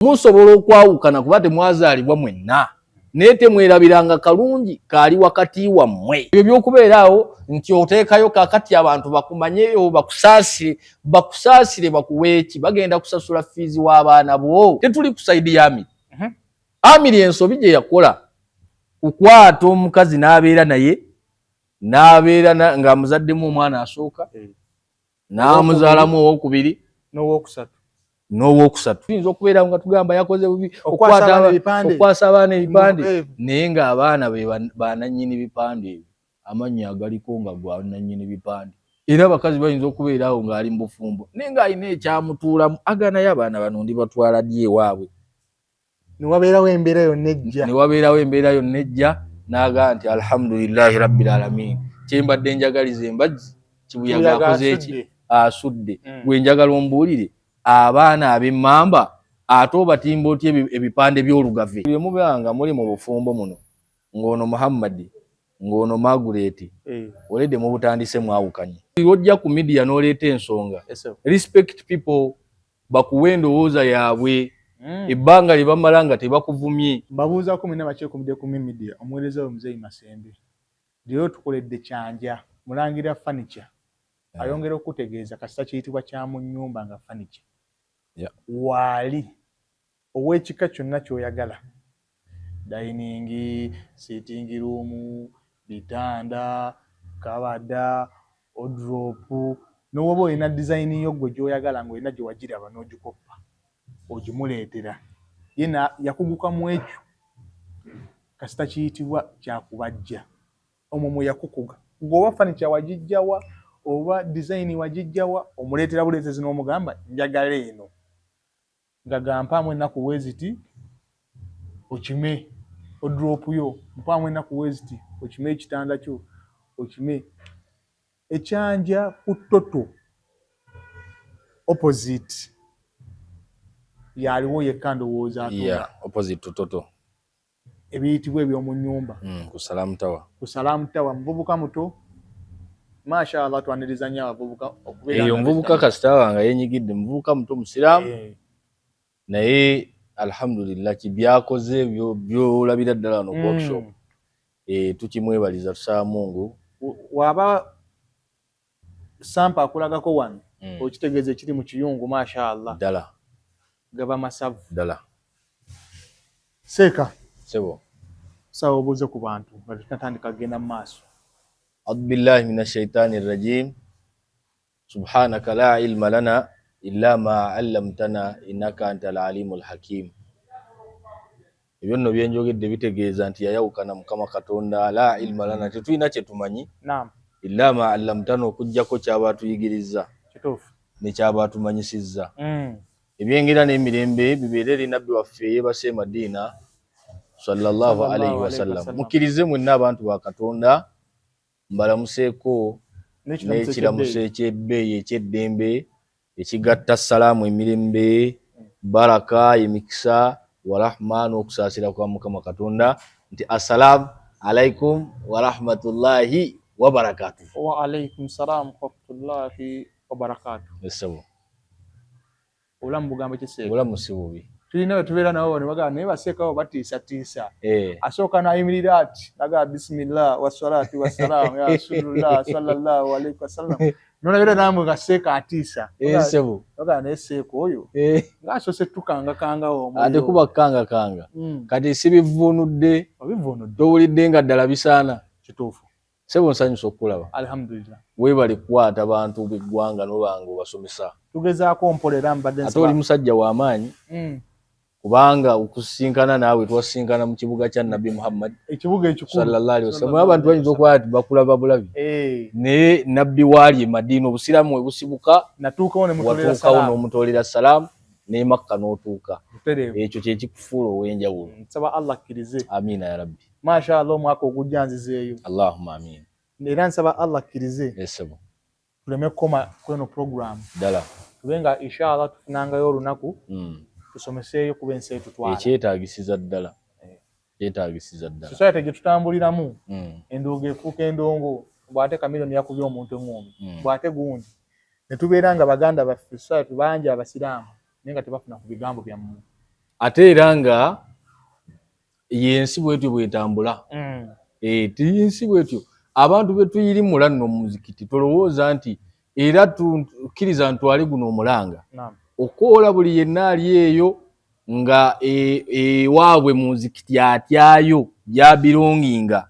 Musobola okwawukana kuba temwazaalibwa mwenna, naye temwerabiranga kalungi kaali wakati wammwe. Ebyo by'okubeera awo nti oteekayo kakati abantu bakumanyeyo, bakusaasire, bakusaasire, bakuweeki, bagenda kusasula fiizi w'abaana bo. Tetuli ku side ya Amiri. Amiri ensobi gye yakola kukwata omukazi n'abeera naye, n'abeera ng'amuzaddemu omwana asooka, n'amuzaalamu owokubiri n'owokusatu. N'owokusatu. Tuyinza okubeera nga tugamba yakoze bubi okwasa abaana ebipande, naye ng'abaana be banannyini bipande ebyo, amannya agaliko nga gwa nannyini bipande. Era abakazi bayinza okubeera awo ng'ali mu bufumbo, naye ng'alina ekyamutuulamu, aganayo abaana bano ndi batwala ddi ewaabwe? Newabeerawo embeera yonna ejja. Newabeerawo embeera yonna ejja, n'agaa nti alhamdulillahi rabbil alamin, kyembadde njagaliza embazzi kibuyaga akoze eki? Asudde. Gwe njagala ombuulire, abaana ab'emmamba ate obatimba otya ebipande by'olugave? Bwe mubeera nga muli mu bufumbo muno, ng'ono Muhammadi, ng'ono Margaret, oledde mubutandise mwawukanye. Ojja ku media n'oleeta ensonga, respect people, bakuwe endowooza yaabwe. Ebbanga lye bamala nga tebakuvumye. Mbabuuzaako mwena bakyekumidde ku media, omuweereza we Muzeeyi Masembe. Leero tukoledde Kyanja, mulangira furniture. Ayongera okutegeeza kasita kiyitibwa kya mu nnyumba nga furniture. Waali ow'ekika kyonna ky'oyagala, dining, sitting room, bitanda, kabada, wardrobe, n'owoba olina design yo gwe gy'oyagala ng'olina gye wagiraba n'ogikoppa, ogimuleetera. Ye yakuguka mu ekyo, kasita kiyitibwa kyakubajja, omwo mwe yakukuga. Gwe oba furniture wagijjawa, oba design wagijjawa, omuleetera buleetezi n'omugamba njagala eno, nga gampaamu ennaku bweziti okime wardrobe yo, mpaamu ennaku bweziti okime ekitanda kyo, okime. Ekyanja ku Toto opposite, yaliwo yekka ndowooza. Yeah, opposite to Toto. Ebiyitibwa eby'omu nnyumba. Ku Salam Tower. Ku Salam Tower. Muvubuka muto, mashallah, twaniriza nnyo abavubuka okubeera. Eyo muvubuka kasita nga yenyigidde, muvubuka muto musiraamu, naye alhamdulillah kibyakoze byolabira ddala wano workshop. Tukimwebaliza, tusaba Mungu. Waba sampa akulagako wano, okitegeeza ekiri mu kiyungu, mashallah. Ddala. Gaba masavu. Ddala. Seeka. Sebo. Sawa obuuze ku bantu nga tetunatandika kugenda mu maaso. Audu billahi min ashaitani rrajim, subhanaka la ilma lana illa ma allamtana innaka anta alalimu alhakim. Ebyo nno byenjogedde bitegeeza nti yayawukana Mukama Katonda, la ilma lana, tetulina kyetumanyi, illa ma allamtana, okugjako kyaba atuyigiriza nekyaba atumanyisizza. Ebyengera n'emirembe bibeere eri nabbi waffe yeebase e Madiina, sallallahu alaihi wasallam. Mukkirize mwenna abantu ba Katonda, mbalamuseeko n'ekiramuso ekyebbeeyi, ekyeddembe, ekigatta salaamu, emirembe, baraka, emikisa, warahma, n'okusaasira kwa Mukama Katonda, nti assalaamu alaikum warahmatullahi wabarakatuh. Wa alaikum salam warahmatullahi wabarakatuh. Esebo. Obulamu bugambo kiseeka? Obulamu si bubi. Tulina we tubeera nabo ne bagamba, naye baseekawo batiisatiisa. Asooka n'ayimirira ati nagaa bisimillah wassalatu wassalamu ya rasulullah sallallahu alaihi wasallam, nolabira namwe nga seeka atiisa. Sebo. Bagamba, naye seeka oyo ng'asoose tukangakangawo. Ate kuba kukangakanga. Kati sibivuunudde? Obivuunudde. Towulidde nga ddala bisaana? Kituufu. Sebo, nsanyusa okukulaba. Alhamdulillah. Weebale kukwata bantu b'eggwanga n'obanga obasomesa. Tugezaako mpola era mbadde Ate oli musajja w'amaanyi, kubanga okusisinkana naawe, twasisinkana mu kibuga kya Nabbi Muhammad. Ekibuga ekikulu. Sallallahu alaihi wasallam. Abantu bayinza okuba nti bakulaba bulabi, naye nabbi waali e Madiina, obusiraamu we busibuka. Natuukawo ne mutolera. Watuukawo. Salaamu. N'omutoolera salaamu, n'e Makka n'otuuka. Butereevu. Ekyo kye kikufuula ow'enjawulo. Nsaba Allah akkirize. Amiina ya rabbi. Mashallah, omwaka ogujja nzizeeyo. Allahumma amin. Era nsaba Allah akkirize esebo tuleme kukoma kweno program, Ddala. Tube nga inshallah tufunangayo olunaku tusomeseeyo, kuba ensi etutwala. Ekyetaagisiza ddala, kyetaagisiza ddala. Society gye tutambuliramu, endongo efuuka endongo, bw'ate Chameleone yakubye omuntu eŋŋumi, bw'ate gundi, ne tubeera nga baganda baffe society bangi abasiraamu, naye nga tebafuna ku bigambo byammwe. Ate era nga yensi bwetyo bwetambula. Ensi bwetyo abantu betuyirimula nno mu muzikiti, tolowooza nti era tukkiriza ntwale guno omulanga okwola buli yenna ali eyo nga ewaabwe mu muzikiti atyayo gyabironginga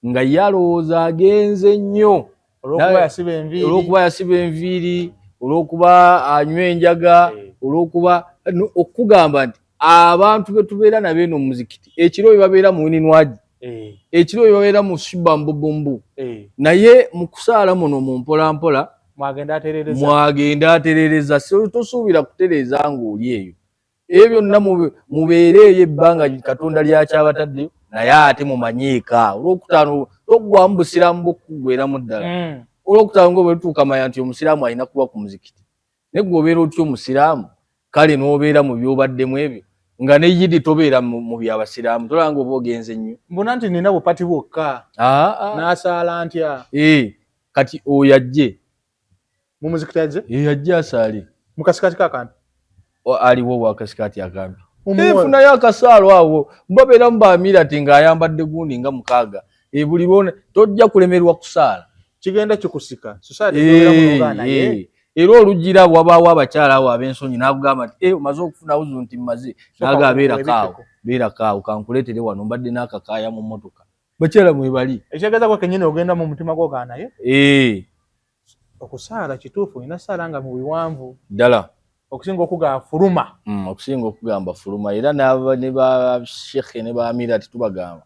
nga ye alowooza agenze nnyo olwokuba yasiba enviiri, olwokuba anywa enjaga, olwokuba okugamba nti abantu betubeera nabo eno mu muzikiti ekiro bye babeera mu wininwagi, ekiro bye babeera mu shiba mbubumbu, naye mu kusaala muno mu mpolampola mwagenda aterereza. Tosuubira kutereeza ng'oli eyo, ebyo byonna mubeere eyo ebbanga Katonda lyakyabataddeyo, naye ate mumanyiika olwokutaano toggwamu busiraamu bw'okuggweramu ddala. Olwokutaano nga bwe lutuuka manya nti omusiraamu alina kuba ku muzikiti, naye gwe obeera otya omusiraamu kale n'obeera mu by'obaddemu ebyo nga ne yidi tobeera mu byabasiraamu, tolaba nga oba ogenze nnyo. Mbona nti nina bupati bwokka n'asaala ntya. Kati oyo ajje mu muzikiti, ajje ajje asaale mu kasikati kakampi. Aliwo bwakasikati akampi, funayo akasaalo awo babeeramu baamirati ng'ayambadde gundi nga 6, buli lwona tojja kulemerwa kusaala. Kigenda kikusika. Era olugira wabaawo abakyala awo ab'ensonyi n'akugamba nti omaze okufuna wuzu, nti mmaze, naga beerako awo kankuleetere wano mbadde n'akakaaya mu mmotoka, bakyala mwebali. Ekitegeeza gwe kennyini ogenda mu mutima gwo gaa naye okusaala kituufu olina saala nga mu biwanvu ddala okusinga okugamba fuluma. Okusinga okugamba fuluma. Era ne ba shekhe ne ba amirati tubagamba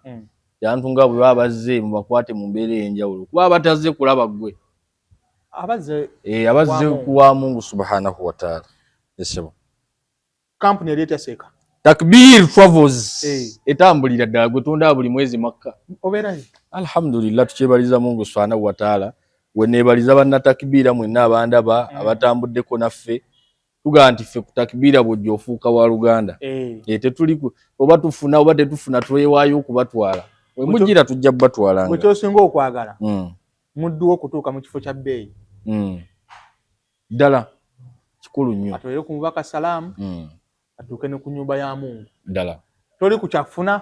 abantu nga bwe baba bazze mubakwate mu mbeera ey'enjawulo, kuba abatazze kulaba ggwe abazze kuwa Mungu subhanahu wa ta'ala. Esebo kampuni eri etya seeka? Takbir Travels etambulira ddala, gwe tonda buli mwezi Makka. Obeerayo? Alhamdulillah, tukyebaliza Mungu subhanahu wa ta'ala. Weneebaliza banna Takbiira mwenna abandaba, abatambuddeko naffe, tugamba nti ffe ku Takbiira bw'ojja ofuuka wa luganda. Tetuli oba tufuna oba tetufuna, twewaayo okubatwala. We mujjira tujja kubatwalanga. Gwe kyosinga okwagala muddu okutuuka mu kifo kya bbeeyi. Ddala kikulu nnyo. Atwere ku mubaka salaamu, atuuke ne ku nyumba ya Mungu. Ddala. Toli ku kyakufuna?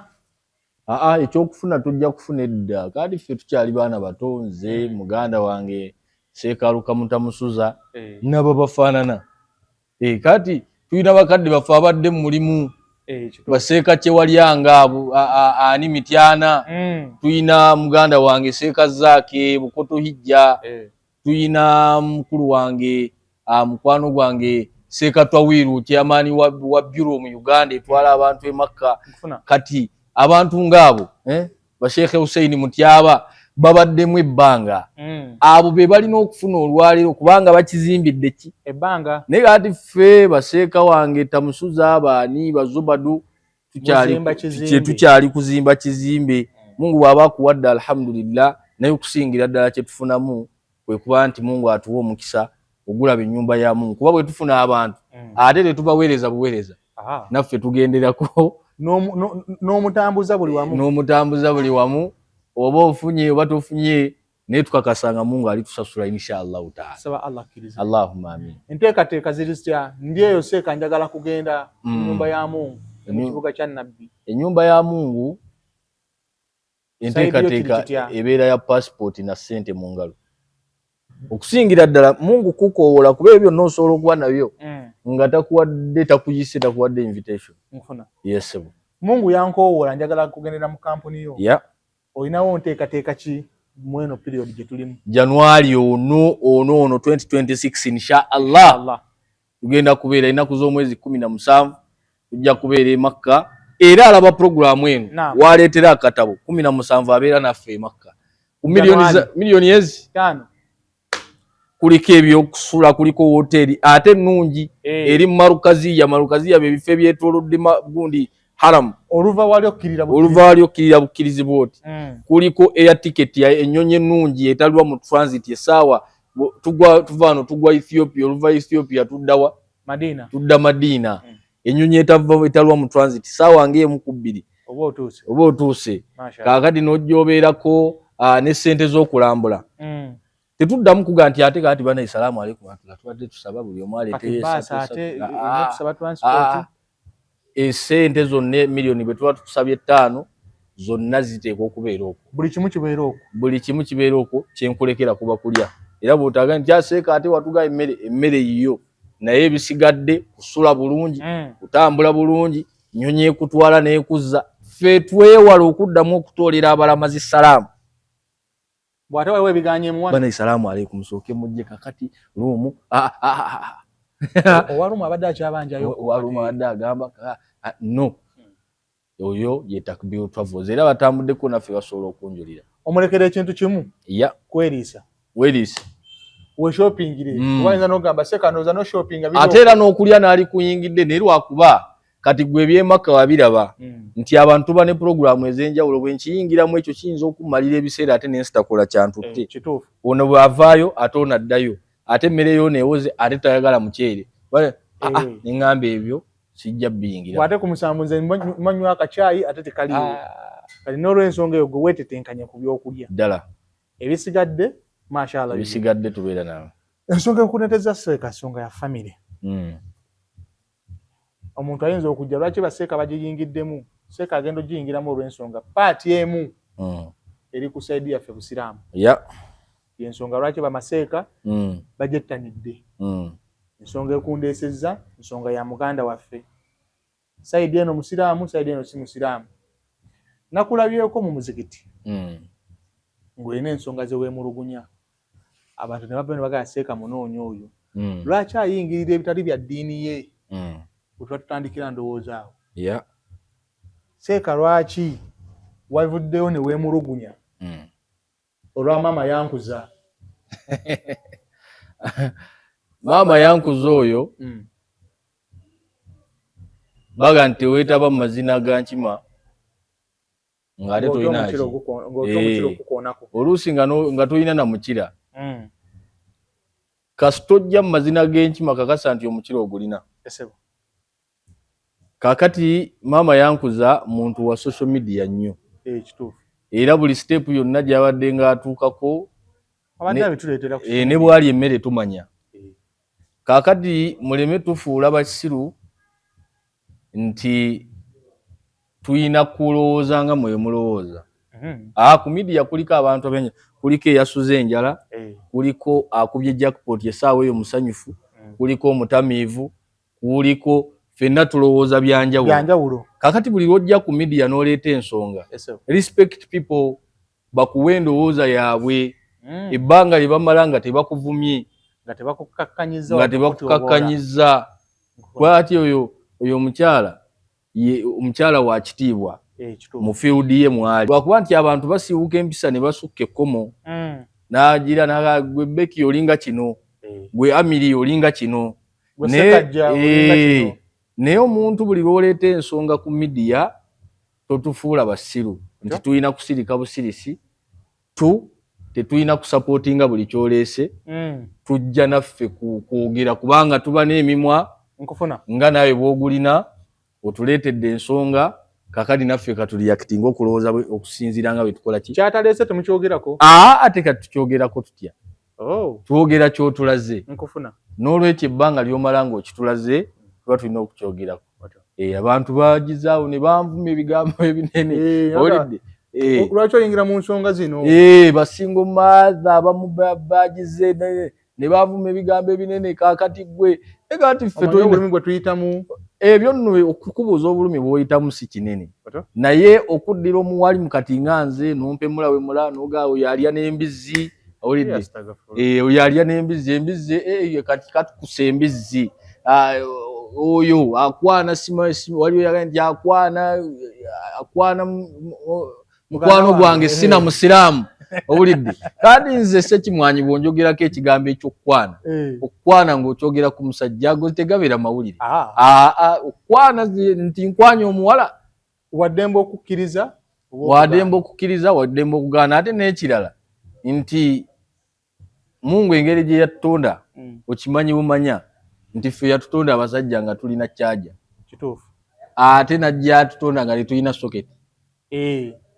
Aa, ekyokufuna tujja kufuna edda. Kati ffe tukyali baana bato, nze muganda wange Seekaluka Mutamusuza nabo bafaanana. Kati tulina bakadde baffe abadde mu mulimu, baseeka Kyewalyanga abo, ani Mityana, tulina muganda wange Seeka Zaake Bukoto Hijja, tulina mukulu wange mukwano gwange Seeka Twawiru, chairman wa bureau mu Uganda etwala abantu e Makka. Kati abantu ngaabo Basheekhe Hussein Mutyaba babaddemu ebbanga, abo be balina okufuna olwaleero kubanga bakizimbidde ki ebbanga. Naye kati ffe baseeka wange Tamusuza baani bazubadu tukyali kuzimba kizimbe. Mungu bw'aba akuwadde alhamdulillah, naye okusingira ddala kye tufunamu kwe kuba nti Mungu atuwa omukisa ogulaba ennyumba ya Mungu, kuba bwe tufuna abantu ate tetubaweereza buweereza, naffe tugenderako n'omutambuza buli wamu, n'omutambuza buli wamu, oba ofunye oba tofunye, naye tukakasanga Mungu alitusasula insha Allahu taala. Saba Allah akkirize. Allahumma amin. Enteekateeka ziri zitya? Ndi eyo seeka, njagala kugenda mu nyumba ya Mungu mu kibuga kya Nabbi. Ennyumba ya Mungu enteekateeka ebeera ya passport na ssente mu ngalo. Okusingira ddala Mungu kukoowola, kuba ebyo byonna osobola okuba nabyo nga takuwadde, takuyise, takuwadde invitation. Yes. Mungu yankowoola, njagala kugendera mu kampuni yo. Olinawo nteekateeka ki mweno period gye tulimu? January ono ono ono 2026 insha Allah tugenda kubeera ennaku z'omwezi 17, tujja kubeera e Makka. Era alaba programu eno waleetera akatabo 17 abeera naffe e Makka ku miliyoni ezi kuliko ebyokusula, kuliko woteeri ate ennungi eri mu Marukaziya. Marukaziya bye bifo ebyetoolodde gundi haramu. Oluva wali okkirira, oluva wali okkirira bukkirizibwa oti. Kuliko air ticket, ennyonyi ennungi etalwa mu transit essaawa. Tugwa tuva wano tugwa Ethiopia, oluva Ethiopia tuddawa? Madina. Tudda Madina. Ennyonyi etalwa mu transit saawa ng'emu ku bbiri oba otuuse. Kaakati n'ojja obeerako ne ssente z'okulambula. Tetuddamu kuga nti ate kati bana salaamu alaikum, tubadde tusaba buli omu aleeteyo. Esente zonna miliyoni bwe tuba tukusabye 5 zonna ziteekwa okubeera okwo. Buli kimu kibeera okwo. Buli kimu kibeera okwo, kyenkulekera kuba kulya. Era bw'otaga nti aseeka ate watuga emmere, emmere yiyo, naye ebisigadde kusula bulungi, kutambula bulungi, nnyonyi ekutwala n'ekuzza. Ffe twewala okuddamu okutoolera abalamazi salaamu. Bw'ate waliwo ebiganye muwana. Bana salaamu aleikum, sooke mujje kakati room. Owa room abadde akyabanjayo. Owa room abadde agamba no. Oyo ye Takbir Travels era batambuddeko naffe basobola okunjulira. Omulekera ekintu kimu. Ya. Kweriisa. Kweriisa. We shoppingire. Obayinza n'ogamba seka ndowooza no shoppinga biri. Ate era n'okulya n'ali kuyingidde naye lwakuba kati gwe eby'emakka wabiraba nti abantu ba ne pulogulaamu ez'enjawulo bwe nkiyingiramu ekyo kiyinza okumalira ebiseera ate n'ensitakola kyantutte. Kituufu. Ono bw'avaayo ate ono addayo ate emmere y'ono ewoze ate tayagala muceere. Ne ŋŋamba ebyo sijja biyingira. Ate ku musanvu nze manywa akacaayi ate tekaliiwo. Kati n'olw'ensonga eyo gwe weetetenkanya ku by'okulya. Ddala. Ebisigadde mashallah. Ebisigadde tubeera nawe. Ensonga ekuneeteza seeka nsonga ya famire. Omuntu ayinza okujja lwaki baseeka bagiyingiddemu, seeka agenda ogiyingiramu olw'ensonga paati emu eri ku sayidi yaffe Busiraamu. Y'ensonga lwaki bamaseeka bagyettanidde. Ensonga ekundeesezza nsonga ya muganda waffe. Sayidi eno Musiraamu, sayidi eno si Musiraamu. Nakulabyeko mu muzikiti ng'olina ensonga ze weemulugunya. Abantu ne bava ne bagamba seeka munoonya oyo. Lwaki ayingirira ebitali bya ddiini ye? Bwe tuba tutandikira ndowooza awo. Seeka lwaki wavuddeyo ne weemulugunya olwa maama yankuza? Maama yankuza oyo baga nti teweetaba mu mazina ga nkima ng'ate tolina ki. Oluusi nga tolina na mukira. Kasita ojja mu mazina g'enkima kakasa nti omukira ogulina. Kaakati maama yankuza muntu wa social media nnyo. Era buli step yonna gy'abadde ng'atuukako ne bw'ali emmere tumanya. Kaakati muleme tufuula basiru nti tulina kulowooza nga mwe mulowooza. Ku media kuliko abantu abenye, kuliko eyasuze enjala, kuliko akubye jackpot essaawa eyo musanyufu, kuliko omutamiivu, kuliko ffenna tulowooza byanjawulo. Kaakati buli lw'ojja ku media n'oleeta ensonga, respect people, bakuwe endowooza yaabwe. Ebbanga lye bamala nga tebakuvumye, nga tebakukkakkanyizza. Kwati oyo omukyala ye omukyala wa kitiibwa mu field ye mwali. Lwakuba nti abantu basiiwuuka empisa ne basukka ekkomo. N'agira gwe Becky olinga kino, gwe Amiri olinga kino. Naye omuntu buli lw'oleeta ensonga ku media totufuula basiru nti tulina kusirika busirisi, tetulina kusapootinga buli ky'oleese, tujja naffe kwogera kubanga tuba n'emimwa nga naawe bw'ogulina otuleetedde ensonga kakati naffe katureactinga okulowooza okusinziira nga bwe tukola ki. Kyataleese temukyogerako? Ate kati tukyogerako tutya? Twogera ky'otulaze. N'olwekyo ebbanga ly'omala ng'okitulaze tuba tulina okukyogerako. Abantu bagizaawo ne banvuma ebigambo ebinene. Owulidde? Lwaki oyingira mu nsonga zino? Basingo mother abamu bagize ne bavuma ebigambo ebinene kaakati ggwe. Kati ffe obulumi bwe tuyitamu. Ebyo nno okukubuuza obulumi bw'oyitamu si kinene. Naye okuddira omuwalimu kati nga nze n'ompemula wemula n'oga oyo alya n'embizzi. Owulidde? Oyo alya n'embizzi, embizzi kati katukusa embizzi. Oyo akwana waliwo yagambye nti akwana mukwano gwange sina musiraamu. Owulidde? Kandi nze Ssekimwanyi bw'onjogerako ekigambo eky'okukwana, okukwana ng'okyogera ku musajja ago tegabeera mawulire. Okukwana nti nkwanya omuwala. Waddembe okukkiriza. Waddembe okukkiriza, waddembe okugaana. Ate n'ekirala nti Mungu engeri gye yatutonda okimanyi bumanya nti ffe yatutonda abasajja nga tulina charger. Kituufu. Ate n'ajja atutonda nga tetulina socket.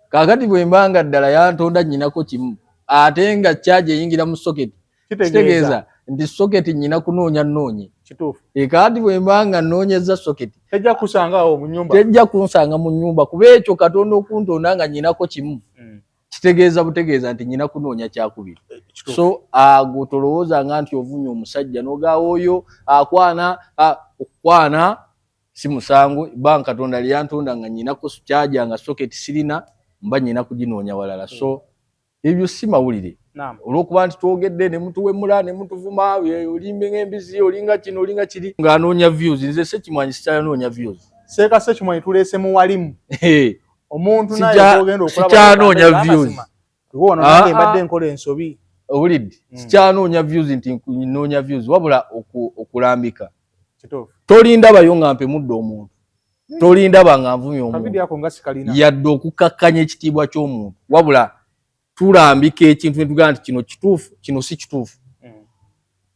Kaakati bwe mba nga ddala yantonda nnyinako kimu ate nga charger eyingira mu socket Kitegeeza nti soketi nyina kunoonya nnoonye. Kituufu. Ekaati bwe mba nga nnoonyezza soketi tejja kusangawo mu nnyumba, tejja kunsanga mu nnyumba, kuba ekyo Katonda okuntonda nga nyinako kimu kitegeeza butegeeza nti nyina kunoonya kyakubiri. So ago tolowooza nga nti ovumye omusajja n'ogaawa oyo akwana. Okukwana si musango, ba Katonda lyantonda nga nyinako kyaja nga soketi sirina, mba nyina kuginoonya walala. So ebyo si mawulire. Olwokuba nti twogedde ne mutuwemula ne mutuvuma, olimbe ng'embizi, olinga kino, olinga kiri, ng'anoonya views. Nze Sekimwanyi sikyanoonya views. Seeka Sekimwanyi tuleese muwalimu omuntu naye ogenda okulaba Sikyanoonya views. Wano nange mbadde nkola ensobi. Owulidde? Sikyanoonya views nti nnoonya views, wabula okulambika. Tolindabayo nga mpemudde omuntu, tolindaba nga nvumye omuntu, yadde okukakkanya ekitiibwa ky'omuntu, wabula tulambika ekintu netugamba nti kino kituufu, kino si kituufu.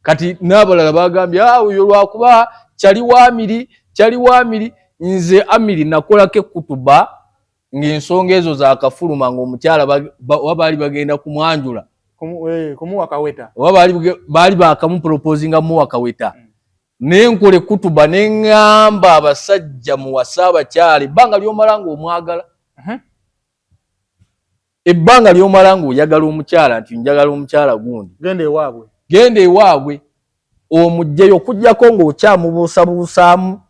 Kati n'abalala bagambye oyo lwakuba kyali waamiri, kyali waamiri. Nze Amiri nakolako ekutuba ng'ensonga ezo zakafuluma, ng'omukyala oba baali bagenda kumwanjula, kumuwa kaweta, oba baali bakamuproposinga muwa kaweta. Nenkola ekutuba neŋŋamba abasajja muwase abakyala ebbanga ly'omala ng'omwagala, ebbanga ly'omala ng'oyagala omukyala, nti njagala omukyala gundi, genda ewaabwe, genda ewaabwe omugjeyo, okugjako ng'okyamubuusabuusaamu.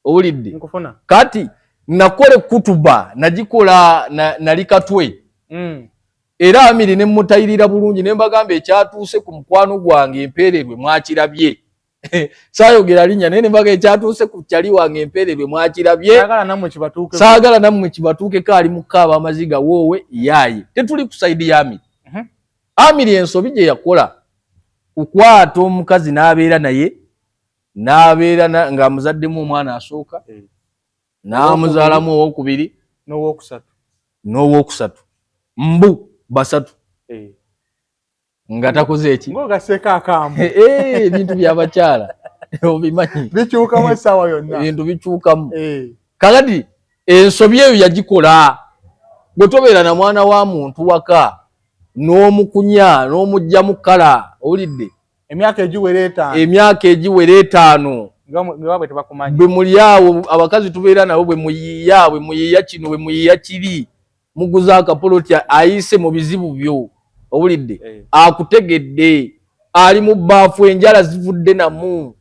Owulidde? Kati nakola ekutuba, nagikola nali Katwe, era Amiri ne mutayirira bulungi ne mbagamba ekyatuuse ku mukwano gwange empeererwe mwakirabye. Saayogera linnya, naye ne mbaga ekyatuuse ku kyali wange empeererwe mwakirabye, saagala nammwe kibatuukeko. Ali mu kaaba amaziga woowe yaaye. Tetuli ku side ya Amiri. Amiri ensobi gye yakola kukwata omukazi n'abeera naye, n'abeera ng'amuzaddemu omwana asooka, n'amuzaalamu owokubiri n'owokusatu, n'owokusatu, mbu basatu, nga takoze eki? Ng'ogaseeko akambu. Ebintu by'abakyala obimanyi. Bikyukamu essaawa yonna. Ebintu bikyukamu. Kakati ensobi eyo yagikola. Gwe tobeera na mwana wa muntu waka n'omukunya n'omugjamu kala, owulidde? Emyaka egiwera 5. Emyaka egiwera 5. Nga tebakumanyi. Bwe muli awo abakazi tubeera nabo, bwe muyiiya, bwe muyiiya kino, bwe muyiiya kiri, muguza akapoloti, ayise mu bizibu byo, owulidde? Akutegedde, ali mu bbaafu, enjala zivudde namu,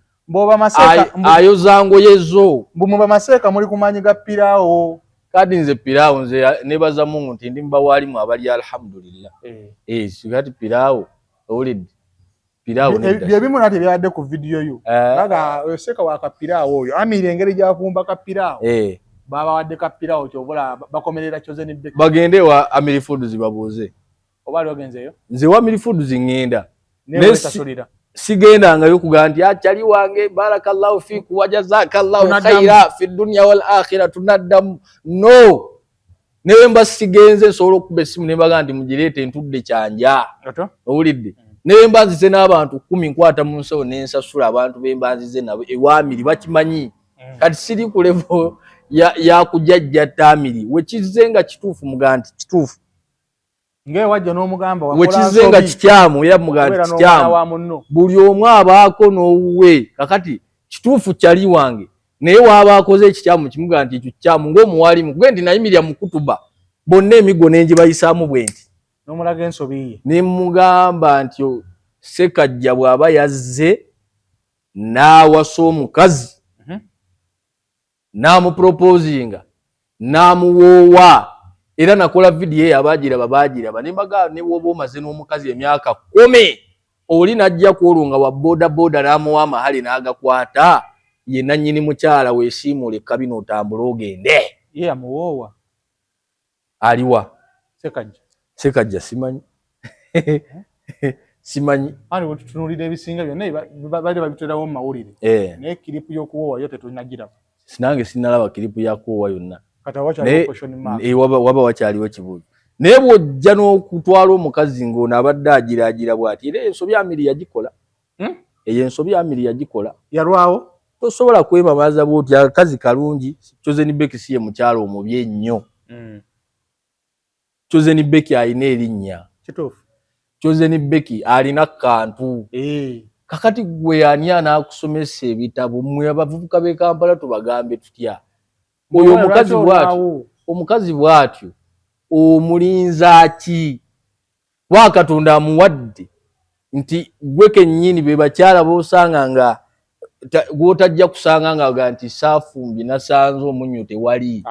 ayoza ngoye zo. Mbu muba maseeka muli kumanyi ga piraawo. Kati nze piraawo, nze nebaza Mungu nti ndi mubawalimu abali, alhamdulillah. Kati piraawo, owulidde, piraawo. Byebimu nate byabadde ku vidiyo yo aga oyo seeka wa kapiraawo oyo Amiri, engeri gyafumba kapiraawo, babawadde kapiraawo, kyobula bakomerera Chosen Becky. Bagende wa Amiri Foods babuuze. Oba ali ogenzeeyo? Nze wa Amiri Foods ŋŋenda. Nesasulira. Sigendangayo kugamba nti akyali wange, barakallahu fiku wajazakallahu khaira fi dunya wal akhira, tunaddamu. No, naye mba sigenze, nsobola okukuba essimu nembaga nti mugireete ntudde kyanja, owulidde? Naye mba nzize n'abantu 10, nkwata mu nsawo nensasula abantu bemba nzize nabo ewamiri bakimanyi. Kati siri ku level ya kujajja Tamiri. Wekizze nga kituufu, mugaa nti kituufu. Ngewajja n'omugamba. Wekizze nga kikyamu, era mugaa nti kikyamu. Buli omu abaako n'owuwe. Kakati kituufu kyali wange, naye waaba akoze ekikyamu, kimugaa nti ekyo kikyamu ng'omuwalimu, kuge nti nayimirira mu kutuba bonna emiggo nengibayisaamu bwe nti. N'omulaga ensobi ye. Ne mugamba nti Sekajja bw'aba yazze n'awasa omukazi, n'amuproposinga, n'amuwoowa, era nakola vidiyo eyo, abaagiraba baagiraba, ne mbagaa ne bw'oba omaze n'omukazi emyaka 10, oli n'ajja ku olwo nga wa boda boda n'amuwa amahale n'agakwata, ye nannyini mukyala, weesiimuula ekkabina otambule ogende. Ye amuwoowa. Aliwa? Sekajja. Sekajja simanyi, simanyi. Ani wetutunuulira ebisinga byonna bali babiterawo mu mawulire, naye clip y'okuwoowa yo tetulinagiraba. Nange sinalaba clip yakuwoowa yonna. Kati wakyaliwo question mark. Waba wakyaliwo ekibuuzo. Naye bw'ojja n'okutwala omukazi ng'ono abadde agiraagira bw'ati, era ensobi Amiri yagikola. Eyo ensobi Amiri yagikola. Yalwawo. Tosobola kwemamaza bw'oti akazi kalungi. Chosen Becky si ye mukyala omubi ennyo. Chosen Becky alina erinnya. Kituufu. Chosen Becky alina kantu. Kakati gwe ani anaakusomesa ebitabo? Mmwe abavubuka b'e Kampala tubagambe tutya? Oyo omukazi bw'atyo, omukazi bw'atyo omulinza ki? Kuba Katonda amuwadde nti gwe kennyini be bakyala b'osanga nga gw'otajja kusanga nga ga nti saafumbye nasanze omunnyo tewali.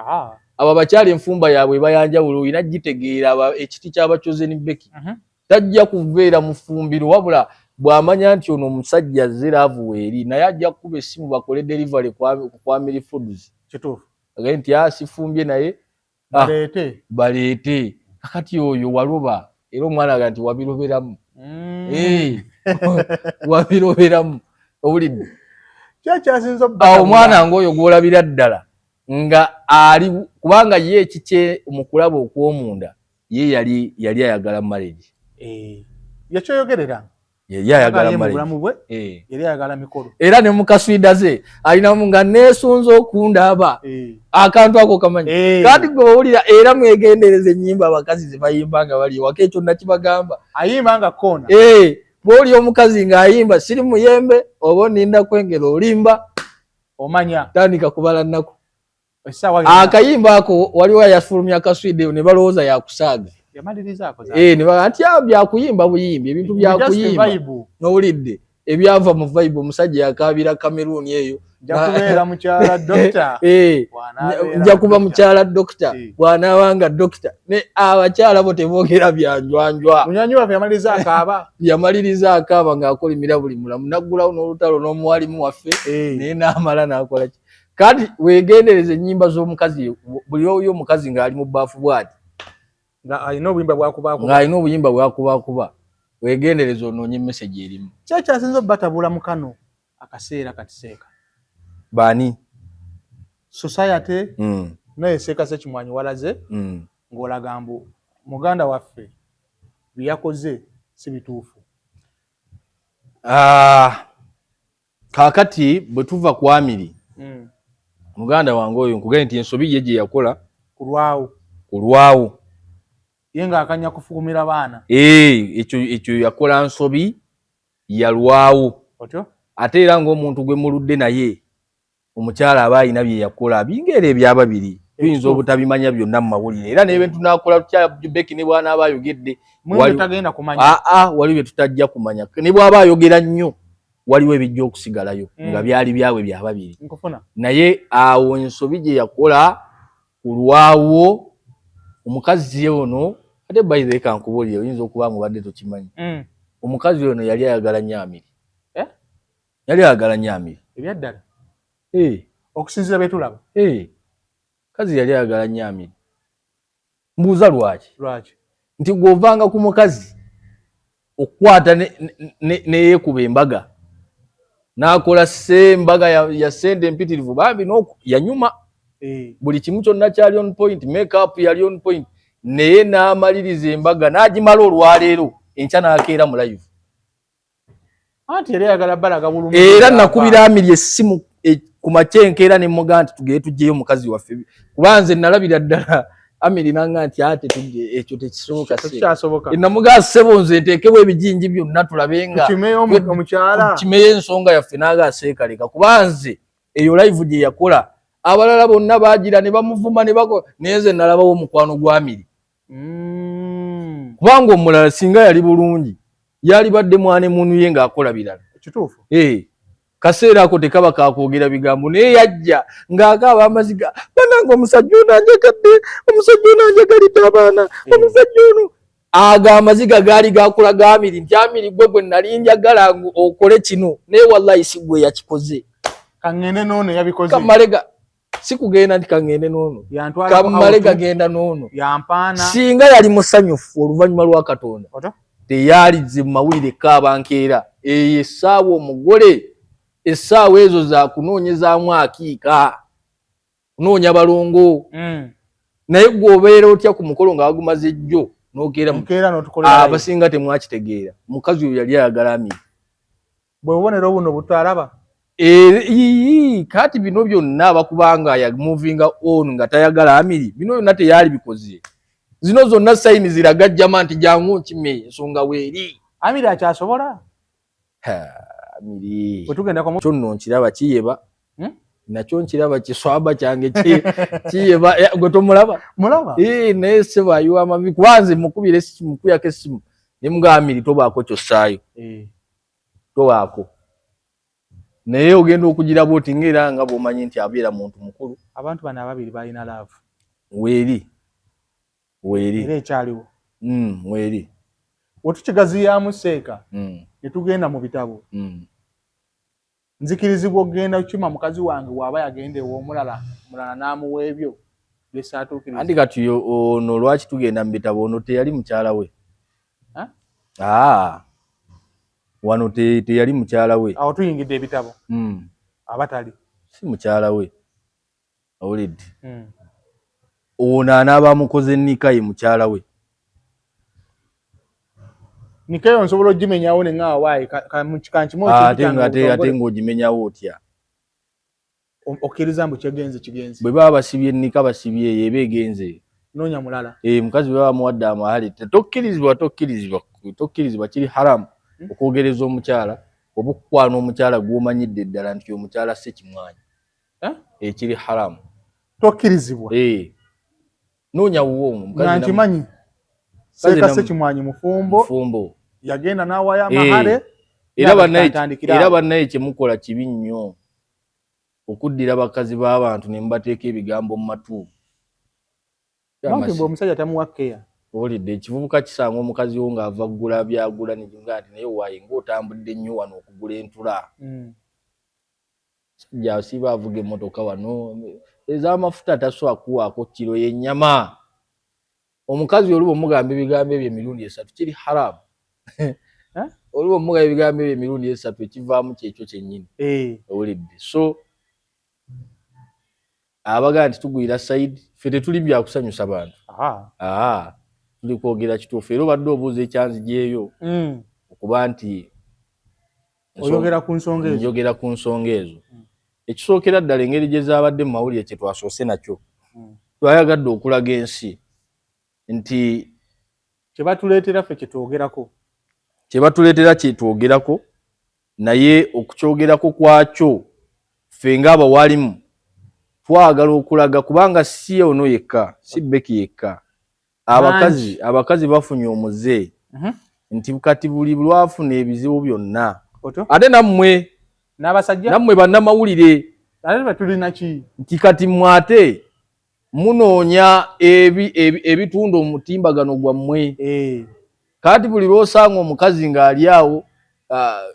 Abo abakyala enfumba yaabwe eba yanjawulo, olina gitegeera ekiti ky'aba Chosen Becky. Tajja kubeera mufumbiro, wabula bw'amanya nti ono omusajja azze love weeri, naye ajja kukuba essimu bakole delivery ku Amiri Foods. Kituufu. Agambye nti sifumbye naye baleete. Baleete. Kakati oyo waloba, era omwana aga nti wabiroberamu. Wabiroberamu, owulidde? Kyakyasinza. Awo omwana ng'oyo gw'olabira ddala nga ali, kubanga ye ekikye mu kulaba okw'omunda ye yali ayagala marriage. Yakyoyogerera. Yali ayagala Ye mu marriage. bulamu bwe yali ayagala mikolo. Era ne mukaswida ze alinamu nga neesunze okundaaba. Akantu ako kamanyi. Kati gwe owulira, era mwegendereza ennyimba abakazi ze bayimba nga bali ewaka, ekyo nakibagamba. Ayimba nga koona. Bw'oli omukazi ng'ayimba siri muyembe oba oninda kwengera olimba, omanya tandika kubala nnaku. Essaawa yonna. Akayimba ako waliwo yafulumya akaswida ne balowooza yakusaaga. Yamalirizaako. Ne baga nti byakuyimba buyimbi, ebintu byakuyimba, n'owulidde ebyava mu vibe, omusajja yakaabira Cameroon eyo. Nja kubeera mukyala dokita. Bw'anaabeera nja kuba dokita. Mukyala dokita. Bw'anaabanga dokita, ne abakyala bo teboogera byanjwanjwa. Munywanyi waffe yamaliriza akaaba. Yamaliriza akaaba ng'akolimira buli mulamu, naggulawo n'olutalo n'omuwalimu waffe. Naye n'amala n'akola ki? Kati weegendereza ennyimba z'omukazi, buli oyo omukazi ng'ali mu bbaafu bw'ati nga alina obuyimba bwakubakuba, ng'alina obuyimba bwakubakuba, weegendereza onoonye message erimu. Kyekyasinza obatabula mu kano akaseera kati, seeka? Baani? Society. Naye seeka Sekimwanyi walaze ng'olaga mbu muganda waffe bye yakoze si bituufu. Ah, kaakati bwe tuva ku Amiri, muganda wange oyo, nkugambye nti ensobi ye gye yakola kulwawo, kulwawo. Ye ng'akanya kufukumira baana. Ekyo yakola nsobi, yalwawo. Otyo. Ate era ng'omuntu gwe muludde naye, omukyala aba alina bye yakola bingeera ebyababiri, tuyinza obutabimanya byonna mu mawulire, era nebe tunakola tutya, Becky ne bw'anaaba ayogedde, mwebyo tagenda kumanya. Aa, waliwo bye tutajja kumanya. Ne bw'aba ayogera nnyo, waliwo ebijja okusigalayo nga byali byabwe byababiri. Nkufuna. Naye awo ensobi gye yakola kulwawo, omukazi ono, ate by the way kankubuulire, oyinza okuba nga obadde tokimanyi, omukazi ono yali ayagala nnyo Amiri. Eh? Yali ayagala nnyo Amiri. Ebyaddala? Eh. Okusinziira betulaba. Eh. Kazi yali ayagala nnyo Amiri. Mbuuza lwaki? Lwaki? Nti gw'ovanga ku mukazi okukwata neyeekuba embaga, n'akola embaga ya ssente empitirivu bambi, yanyuma. Buli kimu kyonna kyali on point, makeup yali on point, naye n'amaliriza embaga n'agimala olwaleero, enkya n'akeera mu live. Anti yali ayagala balaga bulungi. Era nakubira Amiri essimu ku makya enkeera ne mugaa nti tugende tuggyeyo omukazi waffe, kuba nze nalabira ddala Amiri nanga nti ate tujje, ekyo tekisoboka. Tekikyasoboka. Namugaa, ssebo, nze nteekewo ebijinji byonna tulabe nga tukimeyo omukyala. Tukimeyo ensonga yaffe. Naaga aseekaleka, kuba nze eyo live gye yakola, abalala bonna baagira ne bamuvuma ne bako, naye nze nalabawo omukwano gwa Amiri. Kubanga omulala singa yali bulungi, yali badde mwane munu ye ng'akola birala. Kituufu. Kaseera ako tekaba kakwogera bigambo, naye yajja ng'akaaba amaziga, banange omusajja ono anjagadde, omusajja ono anjagalidde abaana, omusajja ono. Ago amaziga gaali gakulaga Amiri nti Amiri gwe gwe nali njagala okole kino, naye wallahi si gwe yakikoze. Kaŋŋende n'ono yabikoze. Kamalega si kugenda nti kaŋŋende n'ono, yantwala ku kamale out, gagenda n'ono. Yampaana. Singa yali musanyufu oluvannyuma lwa Katonda, Otyo? teyalize mu mawulire kaaba nkeera eyo essaawa. Omugole essaawa ezo zakunoonyezaamu akiika, kunoonya balongo. Naye gwe obeera otya ku mukolo nga wagumaze jjo n'okeera Nkeera n'otukolera live? Abasinga temwakitegeera, mukazi oyo yali ayagala Amiri. Bwe bubonero buno butalaba. Ii, kati bino byonna bakubanga ya moving on nga tayagala Amiri, bino byonna teyali bikoze. Zino zonna sign ziraga jama nti jangu nkime, ensonga weeri. Amiri akyasobola? Amiri Bwetugenda kwa kyo nno nkiraba kiyeba. Hmm? Nakyo nkiraba kiswaba kyange kiyeba. Eh, gwe tomulaba? Mulaba. Eh, naye sebo ayiwa amavi, kubanze mukubira essimu, mukubirako essimu ne mugamba Amiri tobaako kyossaayo. Tobaako, naye ogenda okugira bwoti ngaera nga bw'omanyi nti abeera muntu mukulu. Abantu bano ababiri balina love. Weeri, weeri. Era ekyaliwo. Weeri. Wetukigaziyaamu seeka, ne tugenda mu bitabo, nzikirizibwa okugenda kukima mukazi wange bw'aba yagenda ew'omulala, omulala n'amuwa ebyo byesaatuukiriza? Anti kati ono lwaki tugenda mu bitabo? Ono teyali mukyala we. Ha? Ah, wano teyali mukyala we. Awo tuyingidde ebitabo. Abatali Si mukyala we, owulidde? Ono anaaba amukoze nika ye mukyala we. Nika eyo nsobola ogimenyawo ne ŋŋamba waayi kankimu. Ate nga ate ng'ogimenyawo otya? Okkiriza mbu kyegenze kigenze. Bwe baba basibye nika, basibye eyo eba egenze. Noonya mulala. Eh, mukazi bwe baba bamuwadde amahale, tokkirizibwa, tokkirizibwa, tokkirizibwa, kiri haramu okwogereza omukyala oba okukwana omukyala gw'omanyidde ddala nti omukyala Ssekimwanyi. Eh? Ekiri haramu. Tokkirizibwa. Eh. Noonya wuwo omukazi. Nga nkimanyi seeka Ssekimwanyi mufumbo. Mufumbo. Yagenda n'awayo amahale. Era bannaye kyemukola kibi nnyo, okuddira bakazi b'abantu ne mubateeka ebigambo mu matu. Bwe omusajja tamuwa keya. Owulidde? Ekivubuka kisanga omukazi wo ng'ava kugula byagula ne kimugaa nti naye waaye ng'otambudde nnyo wano okugula entula. Sajja asiiba avuga emmotoka wano ez'amafuta, tasobola kuwaako kiro y'ennyama. Omukazi oluba omugamba ebigambo ebyo emirundi 3, kiri haramu. Eh? Oluba omugamba ebigambo ebyo emirundi 3, ekivaamu kyekyo kyennyini. Owulidde? So abagaa nti tugwira side, ffe tetuli byakusanyusa bantu. Tuli kwogera kituufu. Era obadde obuuza ekyanzigyeyo okuba nti oyogera ku nsonga ezo. Njogera ku nsonga ezo. Ekisookera ddala, engeri gye zaabadde mu mawulire, kye twasoose nakyo, twayagadde okulaga ensi nti Kyebatuleetera ffe kyetwogerako. Kye batuleetera kyetwogerako, naye okukyogerako kwakyo ffe ng'abawalimu twagala okulaga, kubanga si ono yekka, si Beki yekka, abakazi bafunye omuze nti kati buli lwafuna ebizibu byonna, ate nammwe n'abasajja, nammwe bannamawulire, ate batulina ki? Nti kati mmwe ate munoonya ebitunda omutimbagano gwammwe. Kati buli lwosanga omukazi ng'ali awo,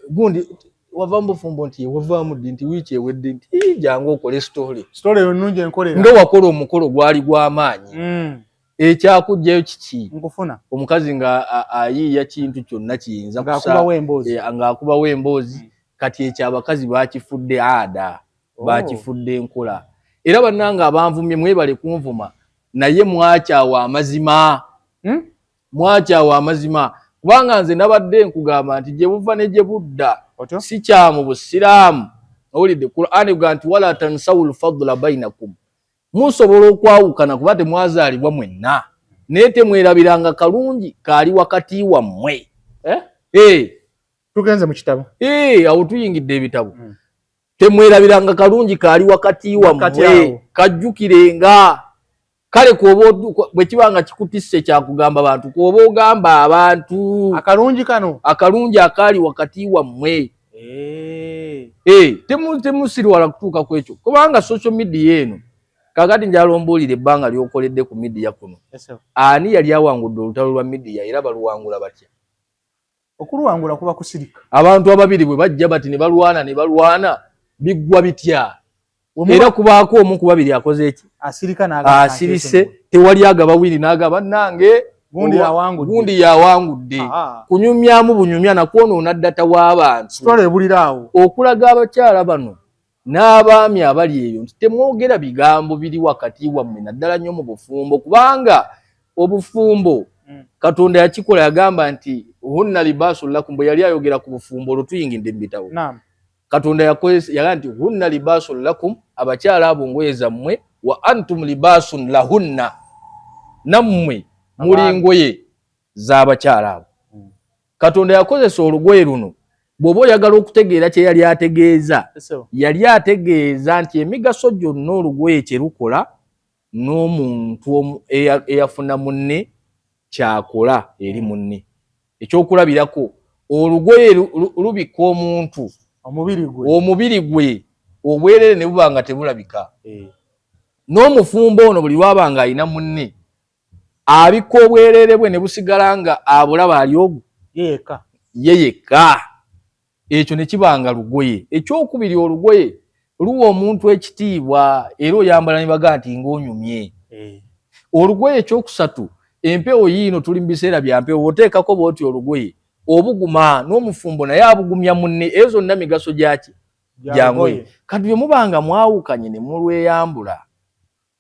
gundi wava mu bufumbo, nti wavaamu ddi? Nti wiiki ewedde. Nti jangu okole story. Story eyo nnungi, enkolera. Nga wakola omukolo gwali gw'amaanyi, ekyakugjayo kiki? Nkufuna. Omukazi nga ayiiya kintu kyonna kiyinza ng'akubawo emboozi. Ng'akubawo emboozi. Kati ekyo abakazi bakifudde ada. Bakifudde enkola. Era bannange abanvumye, mwebale kunvuma, naye mwakyawa amazima. Mwakyawa amazima, kubanga nze nabadde nkugamba nti gye buva ne gye budda si kyamu busiraamu. Owulidde Quran egamba nti wala tansawu lfadla bainakum, musobola okwawukana kuba temwazaalibwa mwenna, naye temwerabiranga kalungi kaali wakati wammwe. Eh? Eh. Tugenze mu kitabo. Eh, awo tuyingidde ebitabo. Temwerabiranga kalungi kaali wakati wammwe, kajjukirenga. Kale kwoba bwe kiba nga kikutisse kyakugamba bantu, kwoba ogamba abantu akalungi kano, akalungi akaali wakati wammwe. Temusiriwala kutuuka ku ekyo, kubanga social media eno kakati njala ombuulira ebbanga lyokoledde ku media kuno, ani yali awangudde olutalo lwa media? Era baluwangula batya? Okuluwangula kuba kusirika. Abantu ababiri bwe bajja bati ne balwana ne balwana, biggwa bitya? Era kubaako omu ku babiri akoze eki? Asirika. Asirise, tewali agaba wiri n'agaba nange gundi yawangudde. Kunyumyamu bunyumya nakwonoona data w'abantu, okulaga abakyala bano n'abaami abali eyo nti temwogera bigambo biri wakati wammwe, naddala nnyo mu bufumbo, kubanga obufumbo Katonda yakikola, yagamba nti hunna libasu lakum. Bwe yali ayogera ku bufumbo, olwo tuyingidde mu bitabo, Katonda yagaa nti hunna libasun lakum, abakyala abo ngoye zammwe, wa antum libasun lahunna, nammwe. Muli ngoye z'abakyala abo. Katonda yakozesa olugoye luno. Bw'oba oyagala okutegeera kye yali ategeeza, yali ategeeza nti emigaso gyonna olugoye kye lukola n'omuntu eyafuna munne kyakola eri munne. Ekyokulabirako, olugoye lubikka omuntu omubiri gwe obwerere ne buba nga tebulabika. N'omufumbo ono buli lwaba nga alina munne abikka obwerere bwe ne busigala nga abulaba ali ogwo ye yekka. Ekyo ne kiba nga lugoye. Ekyokubiri, olugoye luwa omuntu ekitiibwa era oyambala ne baga nti ng'onyumye. Olugoye ekyokusatu, empewo yiino, tuli mu biseera bya mpewo, oteekako bw'oti olugoye obuguma, n'omufumbo naye abugumya munne. Ezo zonna migaso gyaki? Gya ngoye. Kati bwe muba nga mwawukanye ne mulweyambula,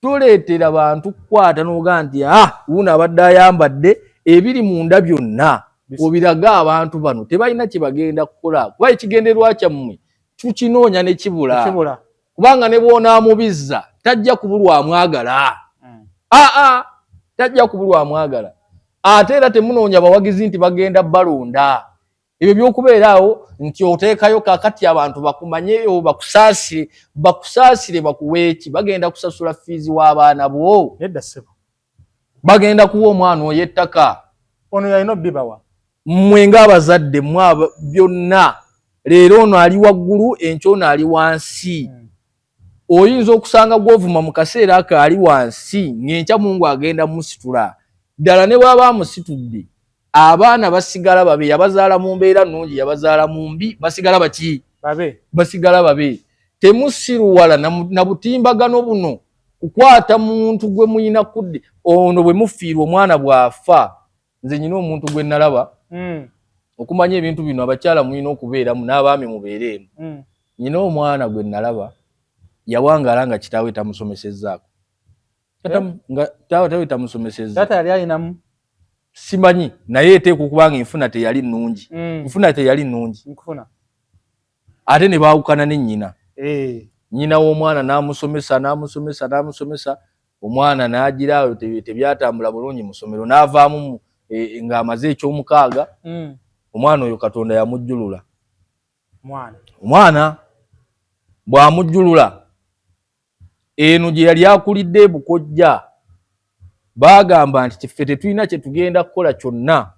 toleetera bantu kukwata n'ogaa nti ah, wuuno abadde ayambadde ebiri munda byonna, obiraga abantu bano tebalina kye bagenda kukola, kuba ekigendererwa kyammwe tukinoonya ne kibula, kubanga ne bw'onaamubizza tajja kubulwa amwagala. Aa, tajja kubulwa amwagala. Ate era temunoonya bawagizi nti bagenda balonda. Ebyo byokubeera awo nti oteekayo kakati abantu bakumanyeyo, bakusaasire, bakusaasire, bakuweeki? Bagenda kusasula fiizi w'abaana bo? Bagenda kuwa omwana oyo ettaka? Ono yalina obibawa. Mmwe ng'abazadde, mmwe byonna. Leero ono ali waggulu, enkya ono ali wansi. Oyinza okusanga gw'ovuma mu kaseera ako ali wansi, ng'enkya Mungu agenda musitula ddala. Ne bw'aba amusitudde, abaana basigala babe. Yabazaala mu mbeera nnungi, yabazaala mu mbi, basigala baki? Basigala babe. Temusiruwala na butimbagano buno kukwata muntu gwe muyina kudde ono bwe mufiirwa omwana bw'afa. Nze nyina omuntu gwe nalaba. Okumanya ebintu bino, abakyala mulina okubeeramu n'abaami mubeereemu. Nyina omwana gwe nalaba yawangaala nga kitaawe tamusomesezzaako, nga kitaawe tamusomesezza. Taata yali alinamu? Simanyi, naye eteekwa okuba nga enfuna teyali nnungi. Enfuna teyali nnungi, ate ne baawukana ne nnyina. Nnyina w'omwana n'amusomesa, n'amusomesa, n'amusomesa. Omwana n'agira awo tebyatambula bulungi mu ssomero, n'avaamu ng'amaze ekyomukaaga. Omwana oyo Katonda yamujjulula. Omwana bw'amujjulula, eno gye yali akulidde ebukojja, baagamba nti ffe tetulina kye tugenda kukola kyonna,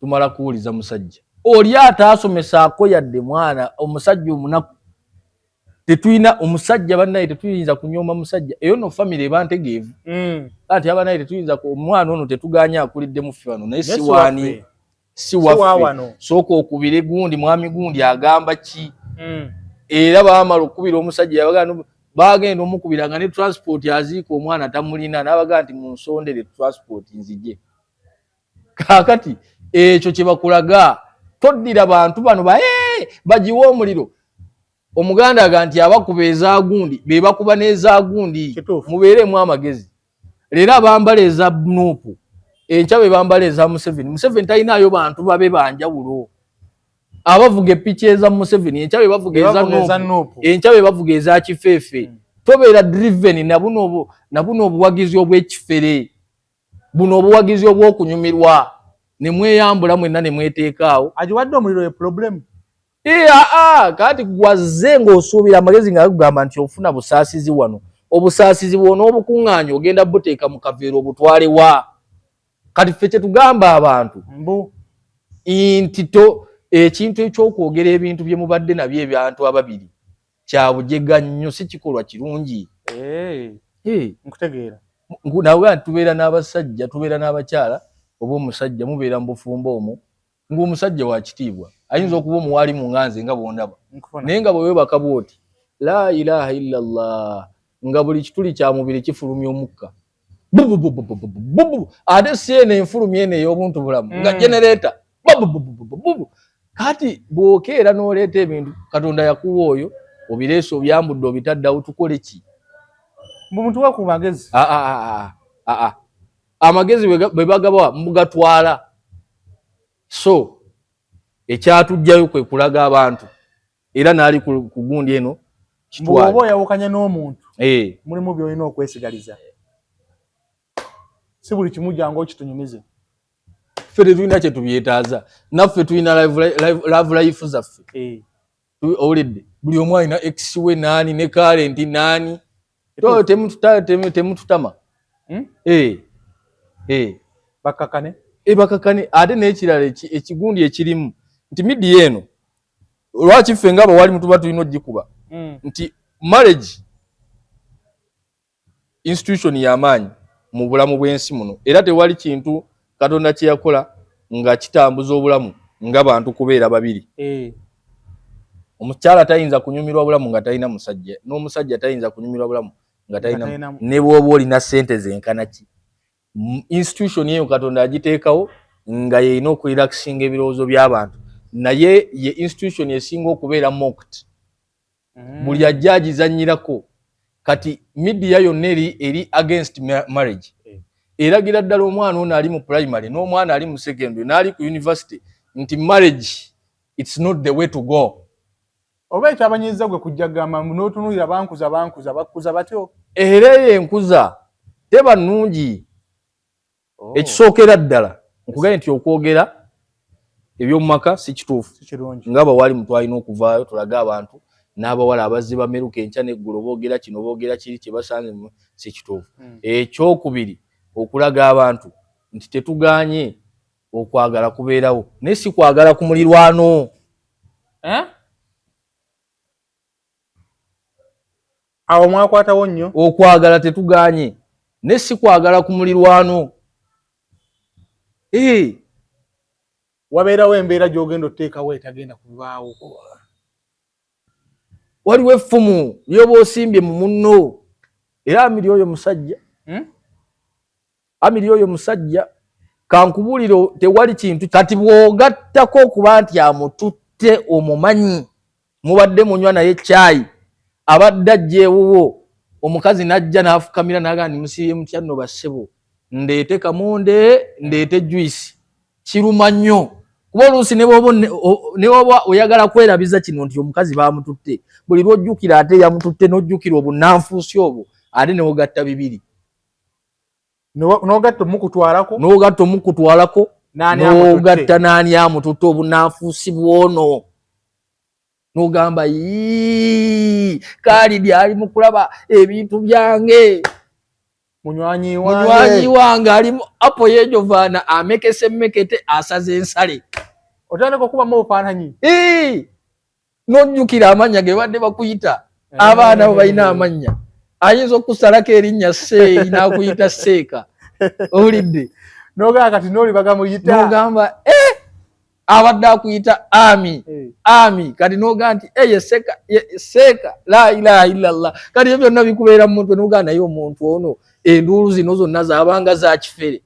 tumala kuwuliza musajja oli ataasomesaako yadde mwana, omusajja omunaku. Tetulina omusajja, bannaye, tetuyinza kunyooma musajja. Eyo no famire eba ntegeevu. Ati abanaye tetuyinza, omwana ono tetuganya akulidde muffe wano, naye si waani, si waffe. Sooka okubire gundi, mwami gundi agamba ki? Era baamala okukubira omusajja, yabagaa bagenda omukubira nga ne transport aziika omwana tamulina, n'abagaa nti munsondere transport nzije. Kaakati ekyo kye bakulaga, toddira bantu bano ba bagiwa omuliro. Omuganda aga nti abakuba ezagundi be bakuba n'ezagundi. Mubeeremu amagezi. Leero abambala eza NUP, enkya be bambala eza Museveni. Museveni talinaayo bantu babe banjawulo. Abavuga epiki eza Museveni, enkya be bavuga eza NUP, enkya be bavuga eza kifeefe. Tobeera driven nabuno obuwagizi obw'ekifere buno, obuwagizi obw'okunyumirwa ne mweyambula mwenna ne mweteekaawo. Agiwadde omuliro ye problem. Aa, kati gwazze ng'osuubira amagezi nga gakugamba nti ofuna busaasizi wano. Obusaasizi bwona obukuŋŋaanya, ogenda buteeka mu kaveera obutwale wa? Kati ffe kye tugamba abantu mbu nti to ekintu ekyokwogera ebintu bye mubadde nabyo ebyantu ababiri kya bujega nnyo, si kikolwa kirungi. Nkutegeera. Nawe tubeera n'abasajja, tubeera n'abakyala, oba omusajja mubeera mu bufumbo omwo ng'omusajja wa kitiibwa, ayinza okuba omuwaali mu nganze nga bwondaba, naye nga bwe weebaka bwoti, la ilaha illallah, nga buli kituli kya mubiri kifulumya omukka bububububububu, ate si eno enfulumya eno ey'obuntu bulamu, nga generator bubububububu. Kati bw'okeera n'oleeta ebintu Katonda yakuwa oyo, obireese, obyambudde, obitaddeawo, tukole ki? Mbu mutuwe ku magezi. Aa, amagezi bwe bagabawa mugatwala. So ekyatujjayo kwe kulaga abantu, era n'ali ku gundi eno. Bw'oba oyawukanye n'omuntu, mulimu by'olina okwesigaliza. Si buli kimu jangu okitunyumize. Ffe tetulina kye tubyetaaza, naffe tulina love life zaffe. Owulidde, buli omu alina ex we naani ne current naani, temututama. Bakakane. Bakakane. Ate n'ekirala ekigundi ekirimu nti media eno, lwaki ffe nga abawalimu tuba tulina ogikuba nti marriage institution y'amaanyi mu bulamu bw'ensi muno, era tewali kintu Katonda kye yakola nga kitambuza obulamu nga bantu kubeera babiri. Omukyala tayinza kunyumirwa bulamu nga talina musajja, n'omusajja tayinza kunyumirwa bulamu nga talina, ne bw'oba olina ssente zenkana ki. Institution eyo Katonda agiteekawo nga yeyina okurelaxinga ebirowoozo by'abantu, naye ye institution esinga okubeera mocked. Buli ajja agizannyirako. Kati media yonna eri against marriage. Eragira ddala omwana ono ali mu primary n'omwana ali mu secondary n'ali ku university nti marriage, it's not the way to go. Oba ekyabanyiza gwe kujja gamba n'otunuulira bankuza bankuza bakuza batyo. Era eyo enkuza teba nnungi. Ekisookera ddala nkugambye nti okwogera ebyomumaka si kituufu. Nga abawali mutwalina okuvaayo tulage abantu n'abawala abazze bameruka enkya n'eggulo boogera kino boogera kiri kye basanze si kituufu. Ekyokubiri, okulaga abantu nti tetuganye okwagala kubeerawo, naye si kwagala ku mulirwano. Awo mwakwatawo nnyo. Okwagala tetuganye, naye si kwagala ku mulirwano. Wabeerawo embeera gy'ogenda oteekawo etagenda kubaawo. Waliwo effumu lyoba osimbye mu munno, era amiri oyo musajja, amiri oyo musajja kankubuulire, tewali kintu. Kati bw'ogattako okuba nti amututte omumanyi, mubadde munywa naye caayi, abadde ajja ewuwo, omukazi n'ajja n'afukamira n'agamba nti musiibye mutya nno bassebo, ndeete kamonde, ndeete juice, kiruma nnyo. Kuba oluusi ne bw'oba oyagala kwerabiza kino nti omukazi baamututte, buli lw'ojjukira ate yamututte n'ojjukira obunnanfuusi obwo, ate n'ogatta bibiri. N'ogatta omukutwalako, n'ogatta omukutwalako, n'ogatta n'ani amututte, obunnanfuusi bwono, n'ogamba yii, Kaalidi ali mu kulaba ebintu byange, munywanyi wange ali mu apo yejovaana, amekese mekete, asaze ensale. Otandika okubamu obufaananyi. N'ojjukira amannya ge badde bakuyita. Abaana bo balina amannya, ayinza okusalako erinnya seeyi n'akuyita seeka, owulidde? N'ogamba kati n'oli bagamuyita. N'ogamba abadde akuyita ami ami, kati n'ogamba nti eye seeka seeka, la ilaha illallah. Kati ebyo byonna bikubeera mu mutwe, n'ogamba naye omuntu ono enduulu zino zonna zaabanga za kifere.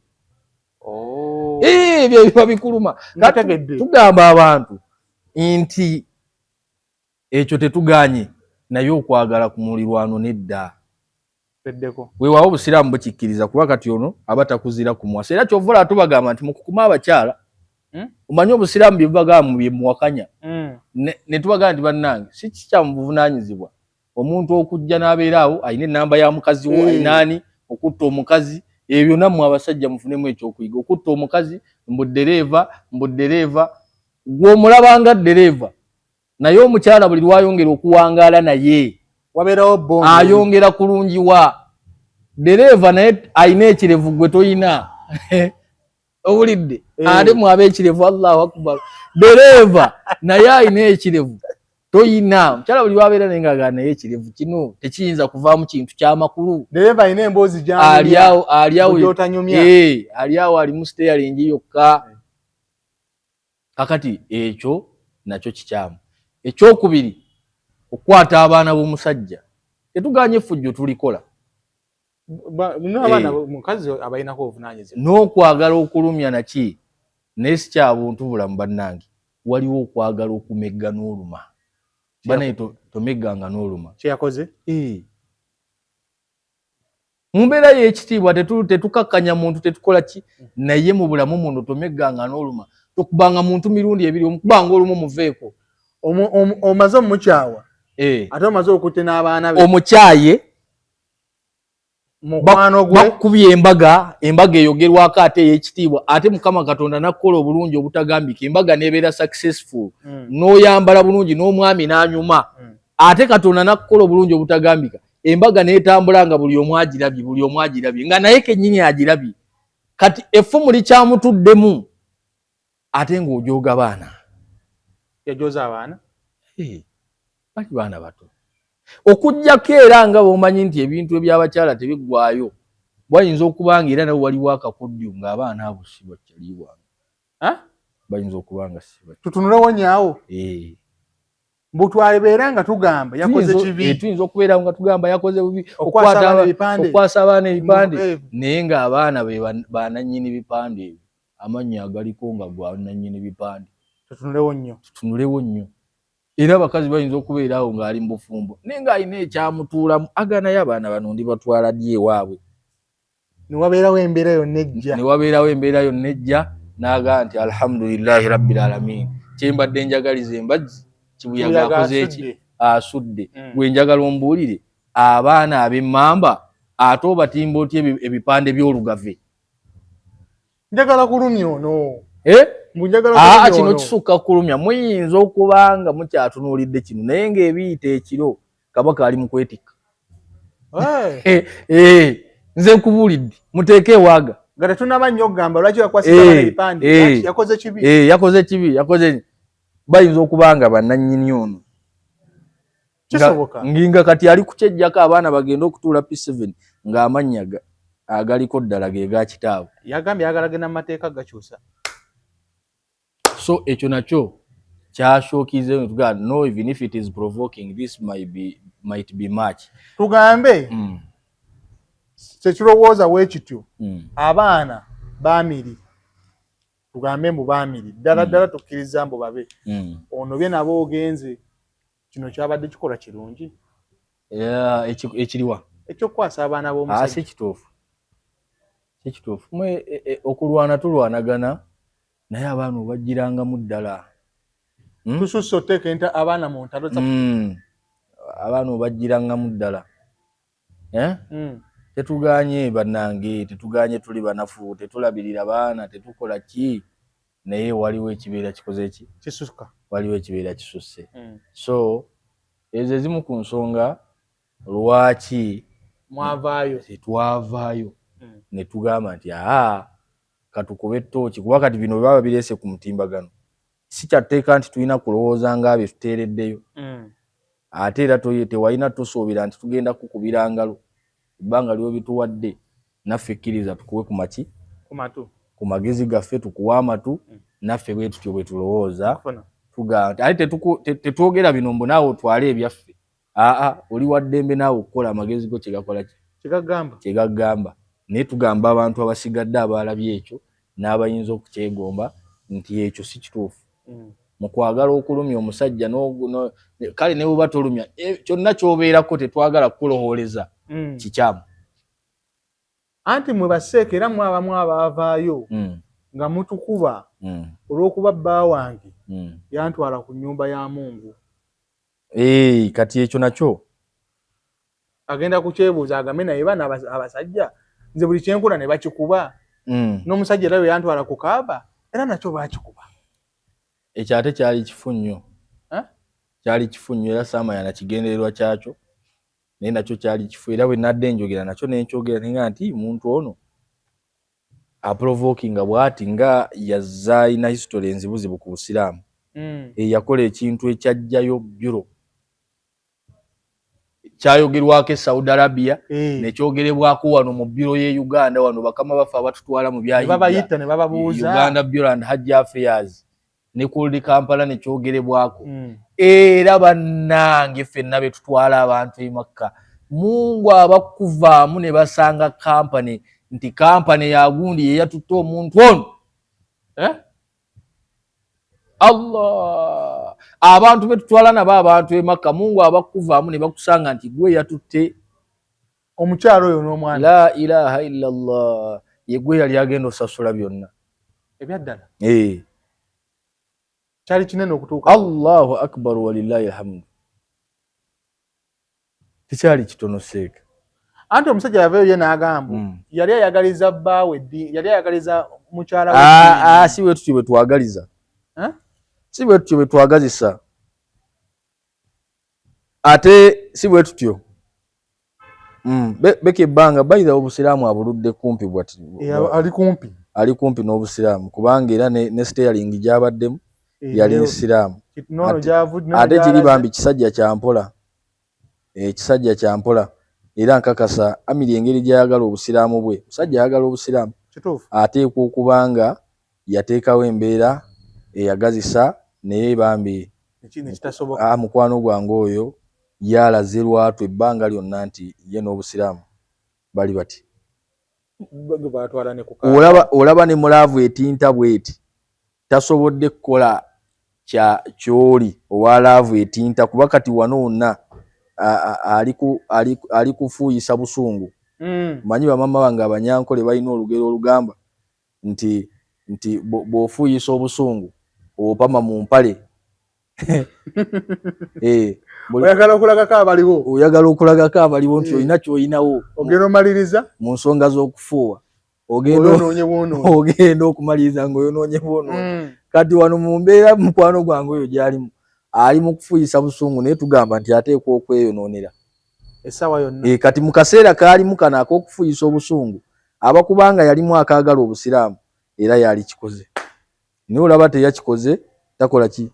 Ebyo biba bikuluma. Tugamba abantu nti ekyo tetuganye, naye okwagala ku mulirwano nedda. Weewaawo obusiraamu bukikkiriza, kuba kati ono aba takuzira kumuwasa, era kyova olaba tubagamba nti mukukuma abakyala. Omanyi obusiraamu bye bubagamba bye muwakanya, ne tubagamba nti bannange, si kikyamu buvunaanyizibwa omuntu okujja n'abeera awo alina ennamba ya mukazi wo, alinaani okutta omukazi. Ebyo nammwe abasajja mufunemu ekyokuyiga. Okutta omukazi mbu ddereeva, mbu ddereeva, gw'omulabanga ddereeva, naye omukyala buli lwayongera okuwangaala naye wabeerawo bond ayongera kulungiwa. Ddereeva naye alina ekirevu, gwe toyina, owulidde? Ate mwaba ekirevu, Allahu akbar! Ddereeva naye alina ekirevu, toyina. Omukyala buli lwabeera naye ngaagaa naye ekirevu kino tekiyinza kuvaamu kintu kyamakulu. Ddereeva alina emboozi. Aliawo, aliawo. Gy'otanyumya. Ali awo ali mu steering yokka. Kakati ekyo nakyo kikyamu. Ekyokubiri, okukwata abaana b'omusajja. Tetuganye effujjo, tulikola. Abaana mukazi abalinako obuvunaanyizibwa. N'okwagala okulumya naki, naye si kya buntu bulamu. Bannange, waliwo okwagala okumegga n'oluma. Banaye, tomegganga n'oluma. Kyeyakoze. Mu mbeera y'ekitiibwa tetukakkanya muntu, tetukola ki, naye mu bulamu muno tomegganga n'oluma. Tokubanga muntu mirundi ebiri, omukubanga olumu muveeko. Omaze omukyawa, ate omaze okutte n'abaana be. Omukyaye. Mukwano gwe Bakubye embaga, embaga eyogerwako ate ey'ekitiibwa, ate Mukama Katonda nakkola obulungi obutagambika, embaga n'ebeera successful, n'oyambala bulungi n'omwami n'anyuma, ate Katonda nakkola obulungi obutagambika, embaga n'etambula nga buli omu agirabye, buli omu agirabye, nga naye kennyini agirabye. Kati effumu likyamutuddemu ate ng'ojooga baana. Yajoza abaana. Eh, bali baana bato. Okuggyako era nga bw'omanyi nti ebintu ebyabakyala tebiggwayo, bayinza okuba nga era nabo waliwo akakodyo ng'abaana abo si bakyali bwange. Bayinza okuba nga si bakyali. Tutunulewo nyaawo. Eh. Mbutwalibeera nga tugamba yakoze kibi. Eh, tuyinza okubeera nga tugamba yakoze bubi okwasa abaana ebipande, okwasa abaana ebipande, naye ng'abaana be banannyini bipande ebyo, amannya agaliko nga gwa nannyini bipande. Tutunulewo nnyo. Tutunulewo nnyo. Era abakazi bayinza okubeera awo ng'ali mu bufumbo naye ng'alina ekyamutuulamu, aganayo abaana bano ndibatwala ddi ewaabwe? Ne wabeerawo embeera yonna ejja. Ne wabeerawo embeera yonna ejja, n'agamba nti alhamdulillahi rabbil alamin, kyembadde njagaliza embazzi kibuyaga akoze eki? Asudde. Gwe njagala ombuulire, abaana ab'emmamba ate obatimba otya ebipande by'olugave? Njagala kulumya ono. Eh? Mbu njagala Aa, kulumya kino ono. Kisukka kulumya. Muyinza okuba nga mukyatunuulidde kino, naye ng'ebiyita ekiro kabaka ali mu kwetikka. Hey. Eh, eh, nze nkubuulidde, muteeke ewaaga. Nga tetunaba nnyo okugamba lwaki yakwasizza abaana ebipande, lwaki yakoze kibi. Eh, yakoze kibi, yakoze. Bayinza okuba nga bannannyini ono. Kisoboka. Nginga kati ali kukyejjako abaana bagenda okutuula P7 ng'amannya agaliko ddala ge ga kitaabwe. Yagambye ayagala genda mu mateeka gakyusa. So ekyo nakyo kyashookize tugamba no, even if it is provoking, this might be much. Tugambe tekirowooza bwe kityo. Abaana baamiri, tugambe mbu baamiri ddala ddala, tukkiriza mbu babe ono bye nabo ogenze, kino kyabadde kikolwa kirungi? Yeah, ekiriwa? Ekyokukwasa abaana b'omusajja. Si kituufu, si kituufu. Mwe okulwana tulwanagana, naye abaana obaggirangamu ddala. Tususse oteeka abaana mu ntalo zaffe. Abaana obaggirangamu ddala. Eh? Tetuganye bannange, tetuganye, tuli banafu, tetulabirira baana, tetukola ki, naye waliwo ekibeera kikoze ki? Kisuka. Waliwo ekibeera kisusse. So ezo ezimu ku nsonga lwaki mwavaayo. Tetwavaayo ne tugamba nti aa, katukube ettooki, kuba kati bino bwe baba bireese ku mutimbagano, si kyatteeka nti tulina kulowooza nga bye tuteereddeyo. Ate era tewalina tusuubira nti tugenda kukubira ngalo ebbanga ly'obituwadde. Naffe kkiriza tukuwe ku maki? Ku matu. Ku magezi gaffe, tukuwe amatu. Naffe bwe tutyo bwe tulowooza. Kufuna. Tugamba ate tetwogera bino mbu naawe otwale ebyaffe. Aa, oli wa ddembe naawe okukola amagezi go kyegakola ki? Kyegagamba. Kyegagamba. Naye tugamba abantu abasigadde abalabye ekyo n'abayinza okukyegomba nti ekyo si kituufu. Mu kwagala okulumya omusajja, kale ne bw'oba tolumya, kyonna ky'obeerako tetwagala kukulowooleza kikyamu. Anti mwe baseeka, era mwe abamu abaavaayo nga mutukuba olw'okuba bba wange yantwala ku nnyumba ya Mungu. Eh, kati ekyo nakyo agenda kukyebuuza agambe, naye bano abasajja nze buli kyenkola ne bakikuba, n'omusajja era bwe yantwala ku Kaaba era nakyo bakikuba. Ekyo ate kyali kifu nnyo. Eh? Kyali kifu nnyo, era saamanya kigendererwa kyakyo, naye nakyo kyali kifu. Era bwe nadde njogera nakyo nenkyogera nenga nti muntu ono aprovokinga bw'ati nga yazza alina history enzibuzibu ku busiraamu. Yakola ekintu ekyajjayo bureau, kyayogerwako e Saudi Arabia, nekyogerebwako wano mu bureau ye Uganda wano, bakama baffe abatutwala mu ne babayita ne bababuuza. Uganda Bureau and Hajj Affairs ne Old Kampala nekyogerebwako. Era bannange, ffenna be tutwala abantu e Makka, Mungu abakuvaamu ne basanga kampani nti kampani ya gundi ye yatutte omuntu ono. Eh? Allah, abantu betutwala nabo abantu e Makka, Mungu abakuvaamu ne bakusanga nti gwe yatutte omukyalo oyo n'omwana. La ilaha illa Allah, ye gwe yali agenda osasula byonna. Ebyaddala. Eh. Kyali kinene okutuuka. Allahu akbar, walillahi alhamdu, tekyali kitono, seeka. Anti omusajja yavayo ye n'agamba yali ayagaliza bbaawe, yali ayagaliza mukyala we. Ah, ah, si bwe tutyo bwe twagaliza, si bwe tutyo bwe twagazisa, ate si bwe tutyo. Beka ebbanga bayira obusiraamu abuludde kumpi bwati. Ali kumpi. Ali kumpi n'obusiraamu, kubanga era ne steering gy'abaddemu yali nsiraamu. Ate kiri bambi kisajja kyampola, ekisajja kyampola, era nkakasa Amiri engeri gy'ayagala obusiraamu bwe, musajja ayagala obusiraamu, ateekwa okuba nga yateekawo embeera eyagazisa, naye bambi mukwano gwange oyo yalaze lwatu ebbanga lyonna nti ye n'obusiraamu bali bati. Olaba ne mu love etinta bweti tasobodde kukola kyoli owa love etinta, kuba kati wano wonna ali kufuuyisa busungu. Manyi bamama bange Abanyankole balina olugero olugamba nti bw'ofuuyisa obusungu opama mu mpale. Oyagala okulagako abaliwo. Oyagala okulagako abaliwo nti olina ky'olinawo. Ogenda omaliriza mu nsonga z'okufuuwa ogenda okumaliriza ng'oyonoonye bwonoonye. Kati wano mu mbeera mukwano gwange oyo gy'alimu, ali mu kufuuyisa busungu, naye tugamba nti ateekwa okweyonoonera essaawa yonna. Kati mu kaseera kaalimu kano ak'okufuuyisa obusungu, aba kubanga yalimu akaagala obusiraamu era yali kikoze, naye olaba teyakikoze, takola ki?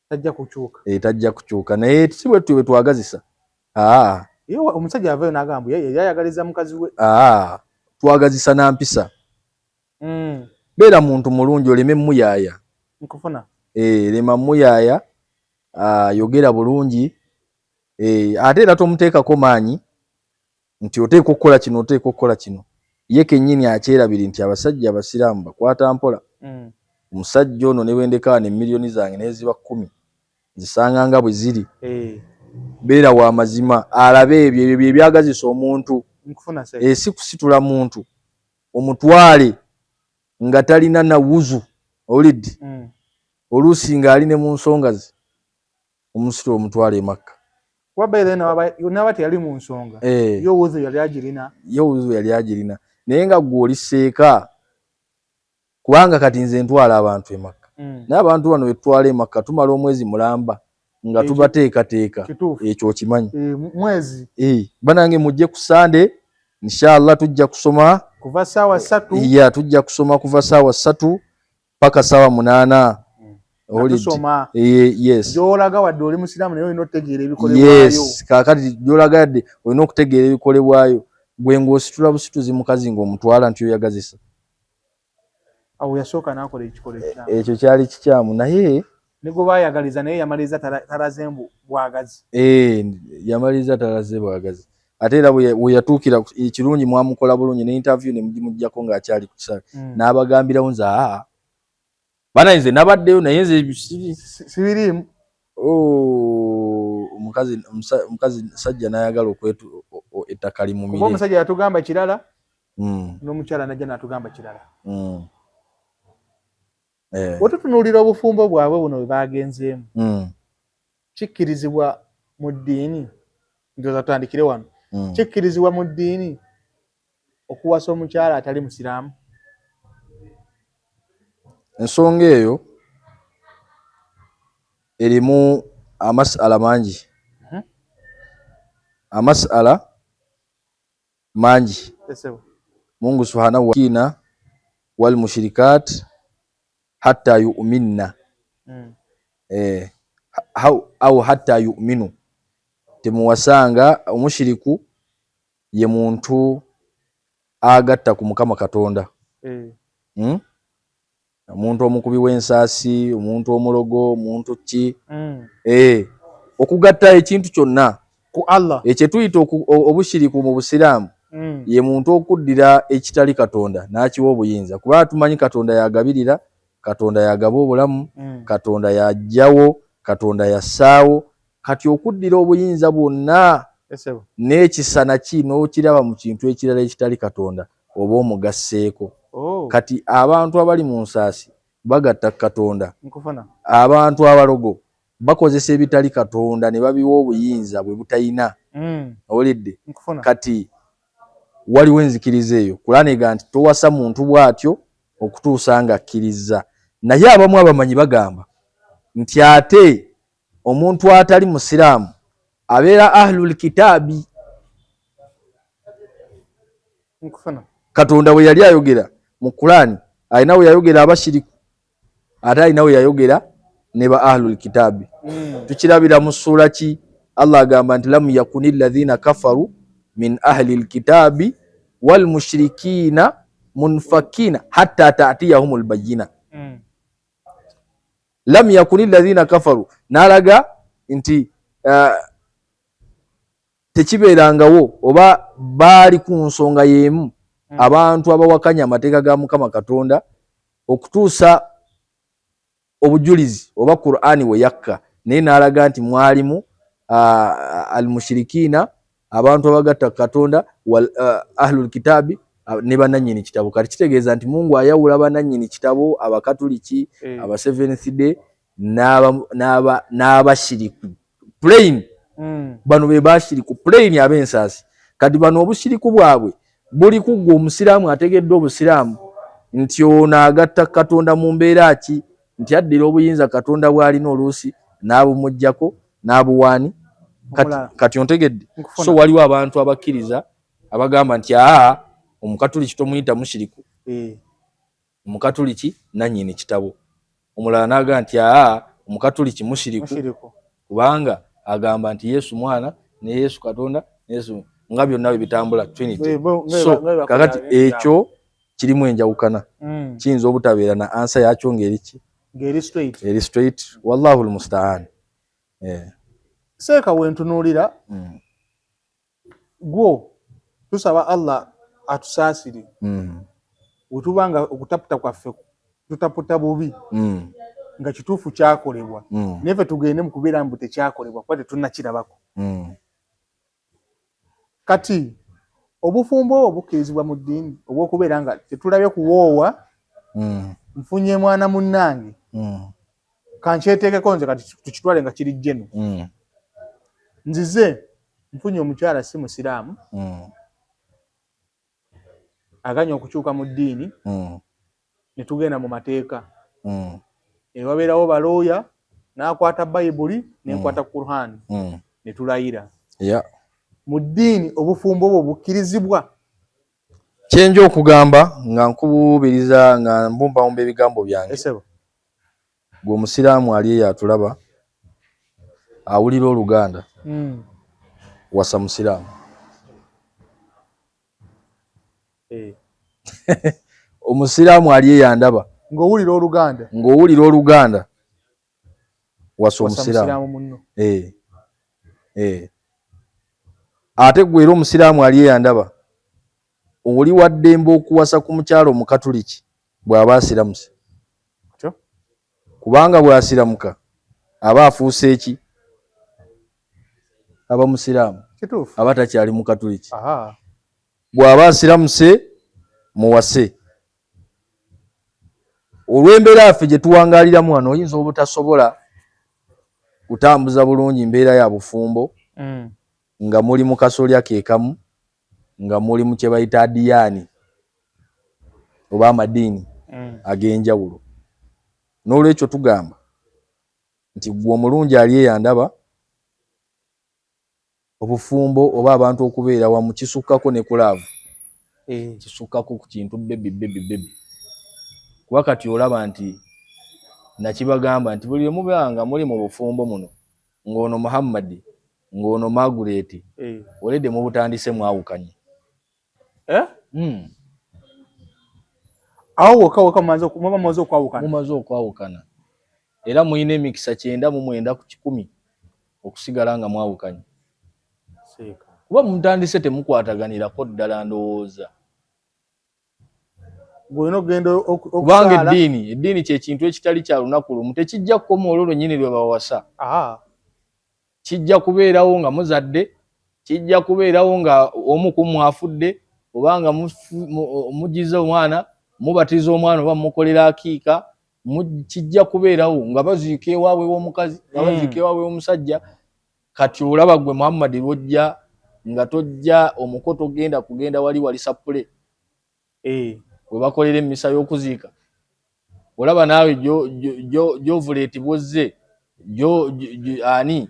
Tajja kukyuka. Tajja kukyuka, naye si bwe tutyo bwe twagazisa. Omusajja avayo n'agamba yali ayagaliza mukazi we. Twagazisa na mpisa. Beera muntu mulungi, oleme muyaaya. Nkufuna. Lema muyaaya, yogera bulungi, ate era tomuteekako maanyi nti oteekwa okukola kino, oteekwa okukola kino. Ye kennyini akyerabiri nti abasajja abasiraamu bakwata mpola. Omusajja ono ne bwendeka wano emiliyoni zange naye ziba 10 nzisanga nga bwe ziri. Beera wa mazima, alabe ebyo, ebyo bye byagazisa omuntu. Si kusitula muntu omutwale nga talina na wuzu, owulidde? Oluusi ng'ali ne mu nsonga ze, omusitula omutwale e Makka. Naba teyali mu nsonga, ye wuzu yali agirina. Ye wuzu yali agirina, naye nga ggwe oli seeka, kubanga kati nze ntwala abantu e Makka. Naye abantu bano betutwala e Makka tumala omwezi mulamba nga tubateekateeka, ekyo okimanyi. Mwezi. Banange mujje ku Sande, inshallah tujja kusoma kuva saawa 3. Ya, tujja kusoma kuva saawa 3 paka saawa 8. Tusoma. Yes. Gy'olaga wadde oli musiraamu naye olina okutegeera ebikolebwayo. Yes, kaakati gy'olaga yadde olina okutegeera ebikolebwayo. Gwe ng'ositula busituzi mukazi ng'omutwala nti oyagazisa. Awo yasooka n'akola ekikolwa ekikyamu. Ekyo kyali kikyamu, naye ne gwe baayagaliza naye yamaliriza talaze bwagazi. Yamaliriza talaze bwagazi. Ate era we yatuukira ekirungi mwamukola bulungi ne interview ne mugimuggyako ng'akyali ku kisaawe. N'abagambirawo nze bana nze nabaddeyo naye nze sibiriimu. Omukazi sajja n'ayagala okwetu ettaka limumire. Kuba omusajja yatugamba kirala, n'omukyala najja n'atugamba kirala. Wetutunuulira obufumbo bwabwe buno bwe bagenzeemu, kikkirizibwa mu ddiini, ndowooza tutandikire wano, kikkirizibwa mu ddiini okuwasa omukyala atali musiraamu? Ensonga eyo erimu amasala mangi. Amasala mangi. Mungu subhanahu wa ta'ala wal mushrikat hatta yu'minna. Au hatta yu'minu. Temuwasanga omushiriku ye muntu agatta ku Mukama Katonda. Omuntu omukubi w'ensaasi, omuntu omulogo, omuntu ki? Okugatta ekintu kyonna ku Allah. Ekyo tuyita obushiriku mu Busiraamu. Ye muntu okuddira ekitali Katonda n'akiwa obuyinza, kuba tumanyi Katonda yagabirira, Katonda yagaba obulamu, Katonda yajjawo, Katonda yassaawo. Kati okuddira obuyinza bwonna n'ekisa naki n'okiraba mu kintu ekirala ekitali Katonda oba omugasseeko. Kati abantu abali mu nsaasi bagatta Katonda. Abantu abalogo bakozesa ebitali Katonda ne babiwa obuyinza bwe butayina. Owulidde? Kati waliwo enzikiriza eyo Kulaani egamba nti towasa muntu bw'atyo okutuusa nga akkirizza. Naye abamu abamanyi bagamba nti ate omuntu atali musiraamu abeera ahlul kitaabi. Katonda bwe yali ayogera mu Kulaani alina we yayogera abashiriku ate alina we yayogera ne ba ahlul kitaabi. Tukirabira mu ssuula ki? Allah agamba nti lam yakuni alladhina kafaru min ahli lkitaabi wal mushrikiina munfakiina hatta ta'tiyahum lbayina. Lam yakuni alladhina kafaru, n'alaga nti tekibeerangawo oba baali ku nsonga y'emu abantu abawakanya amateeka ga Mukama Katonda okutuusa obujulizi oba Qur'ani we yakka, naye n'alaga nti mwalimu almushirikiina, abantu abagatta Katonda, wal ahlul kitaabi, ne bannannyini kitabo. Kati kitegeeza nti Mungu ayawula bannannyini kitabo, Abakatuliki, aba Seventh Day n'abashiriku plain. Bano be bashiriku plain ab'ensaasi. Kati bano obushiriku bwabwe buli kuggwa omusiraamu ategedde obusiraamu nti ono agatta Katonda mu mbeera ki, nti addira obuyinza Katonda bw'alina oluusi n'abumuggyako n'abuwaani. Kati ontegedde? So waliwo abantu abakkiriza abagamba nti aa omukatuliki tomuyita mushiriku, omukatuliki nannyini kitabo. Omulala n'agamba nti aa omukatuliki mushiriku kubanga agamba nti Yesu mwana ne Yesu Katonda ne Yesu, nga byonna bwe bitambula Trinity. So kakati ekyo kirimu enjawukana, kiyinza obutabeera na answer yakyo ng'eri ki, eri straight. Wallahu lmustaan. Seeka, wentunuulira gwo tusaba Allah atusaasire wetuba nga okutaputa kwaffe tutaputa bubi, nga kituufu kyakolebwa, naye ffe tugende mu kubeera mbu tekyakolebwa kuba tetunnakirabako. Kati obufumbo obwo bukkirizibwa mu ddiini obw'okubeera nga tetulabye kuwoowa, nfunye mwana munnange, kankyeteekeko nze, kati tukitwale nga kiri jeno, nzize nfunye omukyala si musiraamu, aganya okukyuka mu ddiini, ne tugenda mu mateeka, ewabeerawo balooya, n'akwata Bayibuli nenkwata Kur'ani, ne tulayira. Mu ddiini obufumbo obwo bukkirizibwa? Kyenja okugamba nga nkububiriza nga mbumbawumba ebigambo byange, gwe omusiraamu ali eyo atulaba awulira Oluganda, wasa musiraamu. Omusiraamu ali eyo andaba ng'owulira Oluganda, ng'owulira Oluganda, wasa omusiraamu munno. Ate gwe era omusiraamu ali eyo andaba, oli waddembe okuwasa ku mukyalo omukatuliki bw'aba asiramuse, kubanga bw'asiramuka aba afuuse eki? Aba musiraamu, aba takyali mukatuliki. Bw'aba asiramuse muwase. Olw'embeera yaffe gye tuwangaaliramu wano, oyinza obutasobola kutambuza bulungi mbeera ya bufumbo nga muli mu kasolya ke kamu, nga muli mu kye bayita adiyaani oba amadiini ag'enjawulo. N'olwekyo tugamba nti gwe omulungi ali eyandaba, obufumbo oba abantu okubeera wamu kisukkako ne ku love, kisukkako ku kintu baby baby baby. Kuba kati olaba nti nakibagamba nti buli lwe nga muli mu bufumbo muno, ng'ono Muhammadi, ng'ono Margaret, oledde mubutandise mwawukanye. Eh? Awo wokka wokka muba mumaze okwawukana? Mumaze okwawukana, era mulina emikisa 99 okusigala nga mwawukanye, kuba mutandise temukwataganirako ddala. Ndowooza gwolina okugenda kubanga eddiini kyekintu ekitali kya lunaku lumu, tekijja kukoma olwo lwennyini lwe bawasa. Kijja kubeerawo nga muzadde, kijja kubeerawo nga omu ku mmwe afudde, oba nga mugize omwana, mubatiza omwana oba mukolera akiika. Kijja kubeerawo nga baziika ewaabwe w'omukazi, nga baziika ewaabwe w'omusajja. Kati olaba gwe Muhammadi lwojja Nga tojja omuko togenda kugenda wali wali sapule we bakolera emmisa y'okuziika. Olaba naawe gyovuleeti bwozze ani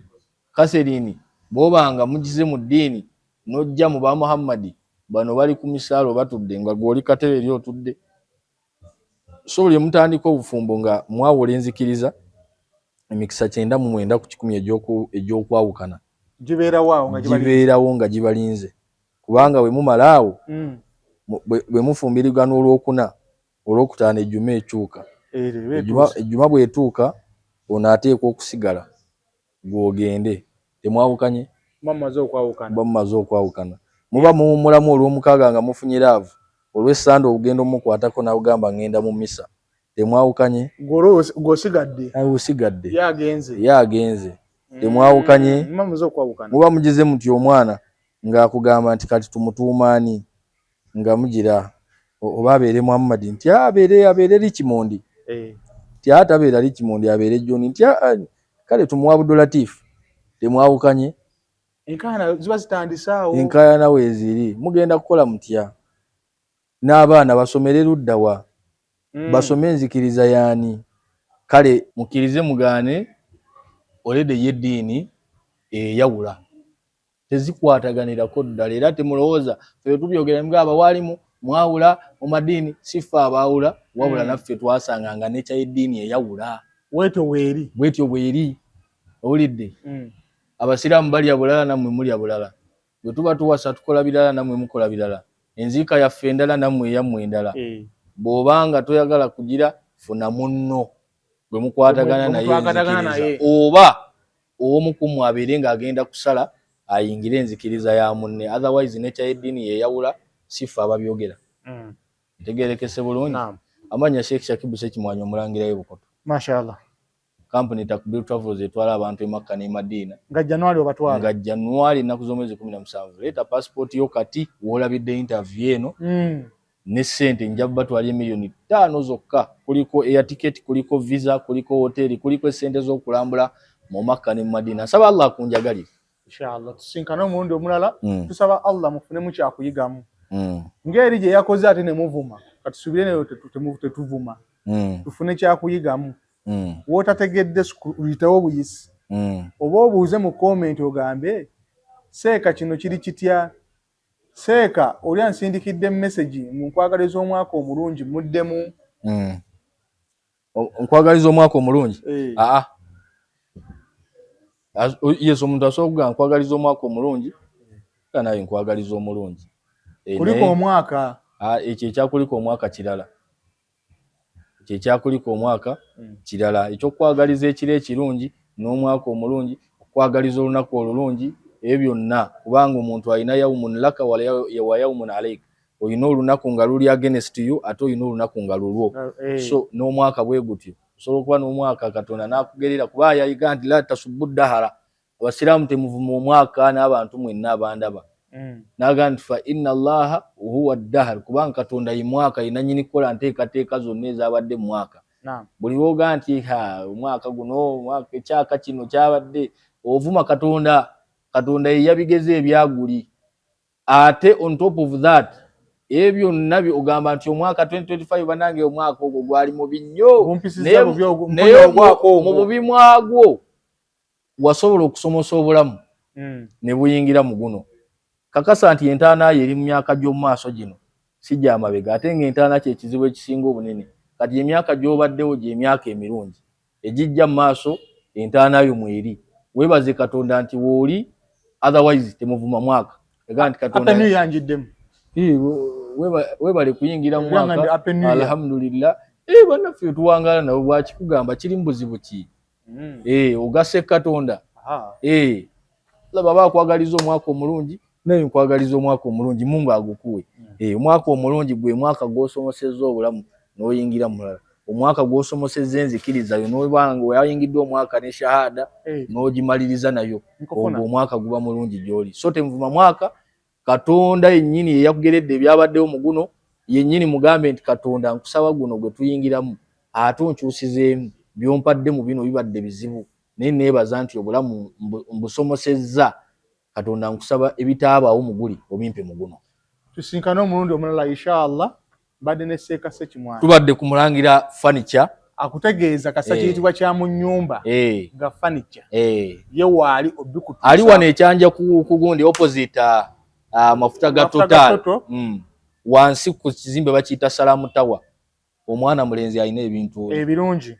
Kaserini bw'obanga mugize mu ddiini n'ojja mu ba Muhammadi, bano bali ku misaalo batudde nga gw'oli katebe eri otudde. So buli mutandika obufumbo nga mwawula enzikiriza, emikisa 99 egy'okwawukana gibeerawo nga gibalinze, kubanga bwe mumala awo bwe mufumbirigana olwokuna, olwokutaano ejjuma ekyuka, ejjuma bw'etuuka ono ateekwa okusigala gw'ogende. Temwawukanye, muba mumaze okwawukana, muba muwummulamu olw'omukaaga nga mufunye love, olw'essande ogenda omukwatako n'agamba ngenda mu misa. Temwawukanye, gw'osigadde, osigadde, ye agenze. Temwawukanye, muba mugize muti omwana ng'akugamba nti kati tumutuuma ani, nga mugira oba abeere Muhammad nti abeere Richmond, nti atabeera Richmond abeere John, nti kale tumuwa Abdulatif. Temwawukanye, enkaayana ziba zitandise awo, enkaayana weeziri. Mugenda kukola mutya n'abaana basomere ludda wa? Basome enzikiriza yaani? Kale mukkirize mugaane, olede y'eddiini eyawula, tezikwataganirako ddala. Era temulowooza ffe tubyogera mugamba waalimu mwawula mu madiini. Si ffe abaawula, wabula naffe twasanga nga nekya eddiini eyawula. Bwetyo bweri, bwetyo bweri. Owulidde? Abasiraamu balya bulala, nammwe mulya bulala. Bwe tuba tuwasa tukola birala, nammwe mukola birala. Enziika yaffe endala, nammwe eyammwe endala. Bw'obanga toyagala kugira, funa munno gwe mukwatagana naye enzikiriza, oba omu ku mmwe abeere ng'agenda kusala ayingire enzikiriza ya munne. Otherwise nekya eddiini yeyawula, si ffe ababyogera. Ntegerekese bulungi? Amanya Sheikh Shakibu Sekimwanyi, omulangirayo Bukoto. Mashallah. Kampuni Takbir Travels etwala abantu e Makka ne Madina. Nga January obatwala, nga January ennaku z'omwezi 17. Leeta passport yo kati w'olabidde interview eno ne ssente nja batwala 5 miliyoni zokka. Kuliko air ticket, kuliko visa, kuliko hoteri, kuliko essente z'okulambula mu Makka ne Madina. Nsaba Allah akunjagalire. Inshallah tusinkane omulundi omulala. Tusaba Allah mufunemu kyakuyigamu ng'eri gye yakoze ate ne muvuma. Katusubire nayo tetuvuma, tufune kyakuyigamu. Wootategedde luyitewo buyisi oba obuuze mu comment, ogambe seeka kino kiri kitya. Seeka oli ansindikidde message mu nkwagaliza omwaka omulungi, muddemu. Nkwagaliza omwaka omulungi? Aa, yes, omuntu asobola okugamba nkwagaliza omwaka omulungi, nga naye nkwagaliza omulungi. Kuliko omwaka. Ekyo ekyakuliko omwaka kirala, ekyo ekyakuliko omwaka kirala. Ekyokukwagaliza ekiro ekirungi n'omwaka omulungi, okukwagaliza olunaku olulungi, ebyo byonna, kubanga omuntu alina yaumun laka wa yaumun alaika. Olina olunaku nga luli against you, ate olina olunaku nga lulwo. So n'omwaka bwe gutyo, osobola okuba n'omwaka Katonda n'akugerera, kuba yayiga nti la tasubu dahara, abasiraamu temuvuma omwaka n'abantu mwenna abandaba. N'agamba nti fa inna Allaha huwa dahar, kubanga Katonda ye mwaka, yenanyini kukola nteekateeka zonna ezabadde mu mwaka. Buli lwogaa nti ha omwaka guno, omwaka ekyaka kino kyabadde, ovuma Katonda. Katonda ye yabigeze ebyaguli. Ate on top of that, ebyo byonna ogamba nti omwaka 2025, banange, omwaka ogwo gwali mubi nnyo, naye mu bubi mwagwo wasobola okusomosa obulamu ne buyingira mu guno. Kakasa nti entaana yo eri mu myaka gy'omu maaso gino, si gyamabega. Ate ng'entaana kyekizibu ekisinga obunene. Kati emyaka gy'obaddewo gy'emyaka emirungi egijja mu maaso, entaana yo mweri. Weebaze Katonda nti wooli, otherwise temuvuma mwaka. Ega nti Katonda yanjiddemu. Weebale kuyingira mu mwaka, alhamdulillah. Bannaffe tuwangaala nabo, bwakikugamba kiri mu buzibu ki? Ogase Katonda. Laba, bakwagaliza omwaka omulungi, naye nkwagaliza omwaka omulungi, Mungu agukuwe. Omwaka omulungi gwe mwaka gw'osomosezza obulamu n'oyingira mulala, omwaka gw'osomosezza enzikiriza yo, nobanga wayingidde omwaka ne shahada n'ogimaliriza nayo, ogwo omwaka guba mulungi gy'oli. So temuvuma mwaka. Katonda yennyini yeyakugeredde ebyabaddewo mu guno. Yennyini mugambe nti Katonda, nkusaba guno gwe tuyingiramu ate onkyusizeemu byompadde mu bino, bibadde bizibu, naye neebaza nti obulamu mbusomosezza. Katonda nkusaba ebitaabaawo muguli obimpe muguno. Tusinkane omulundi omulala inshallah. Mbadde ne Seeka Ssekimwana. Tubadde ku Mulangira Furniture. Akutegeeza kasa kiyitibwa kya mu nnyumba nga furniture. Ye waali obikutuusa. Ali wano ekyanja ku gundi opposite amafuta ga Total. Wansi ku kizimbe bakiyita Salamu Tower. Omwana mulenzi alina ebintu ebirungi.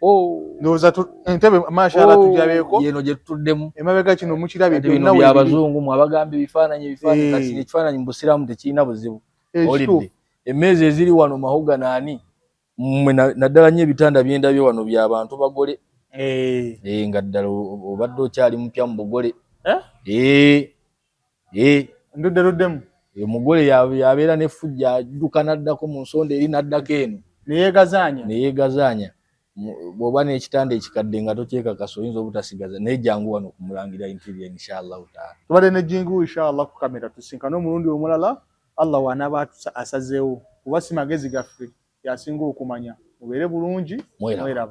Ndowooza entebe mashallah tujabeeko. Yeno gye tutuddemu. Emabega kino mukirabye byonna we by'abazungu mwabagamba ebifaananyi ebifaananyi kati ekifaananyi mu Busiraamu tekirina buzibu. Olidde emmeeza eziri wano mahoga naani mmwe naddala nnyo ebitanda byendabye wano bya bantu bagole. Nga ddala obadde okyali mupya mu bugole. Ndudde luddemu. Omugole yabeera n'effujjo adduka n'addako mu nsonda eri n'addako eno. Neyeegazaanya. Neyeegazaanya. Bw'oba n'ekitanda ekikadde nga tokyekakasa oyinza obutasigaza naye jangu wano kumulangira interior inshallah taala. Tubadde ne Jingu inshallah ku kamera tusinkane omulundi omulala Allah w'anaaba asazeewo kuba si magezi gaffe yasinga okumanya. Mubeere bulungi mweraba.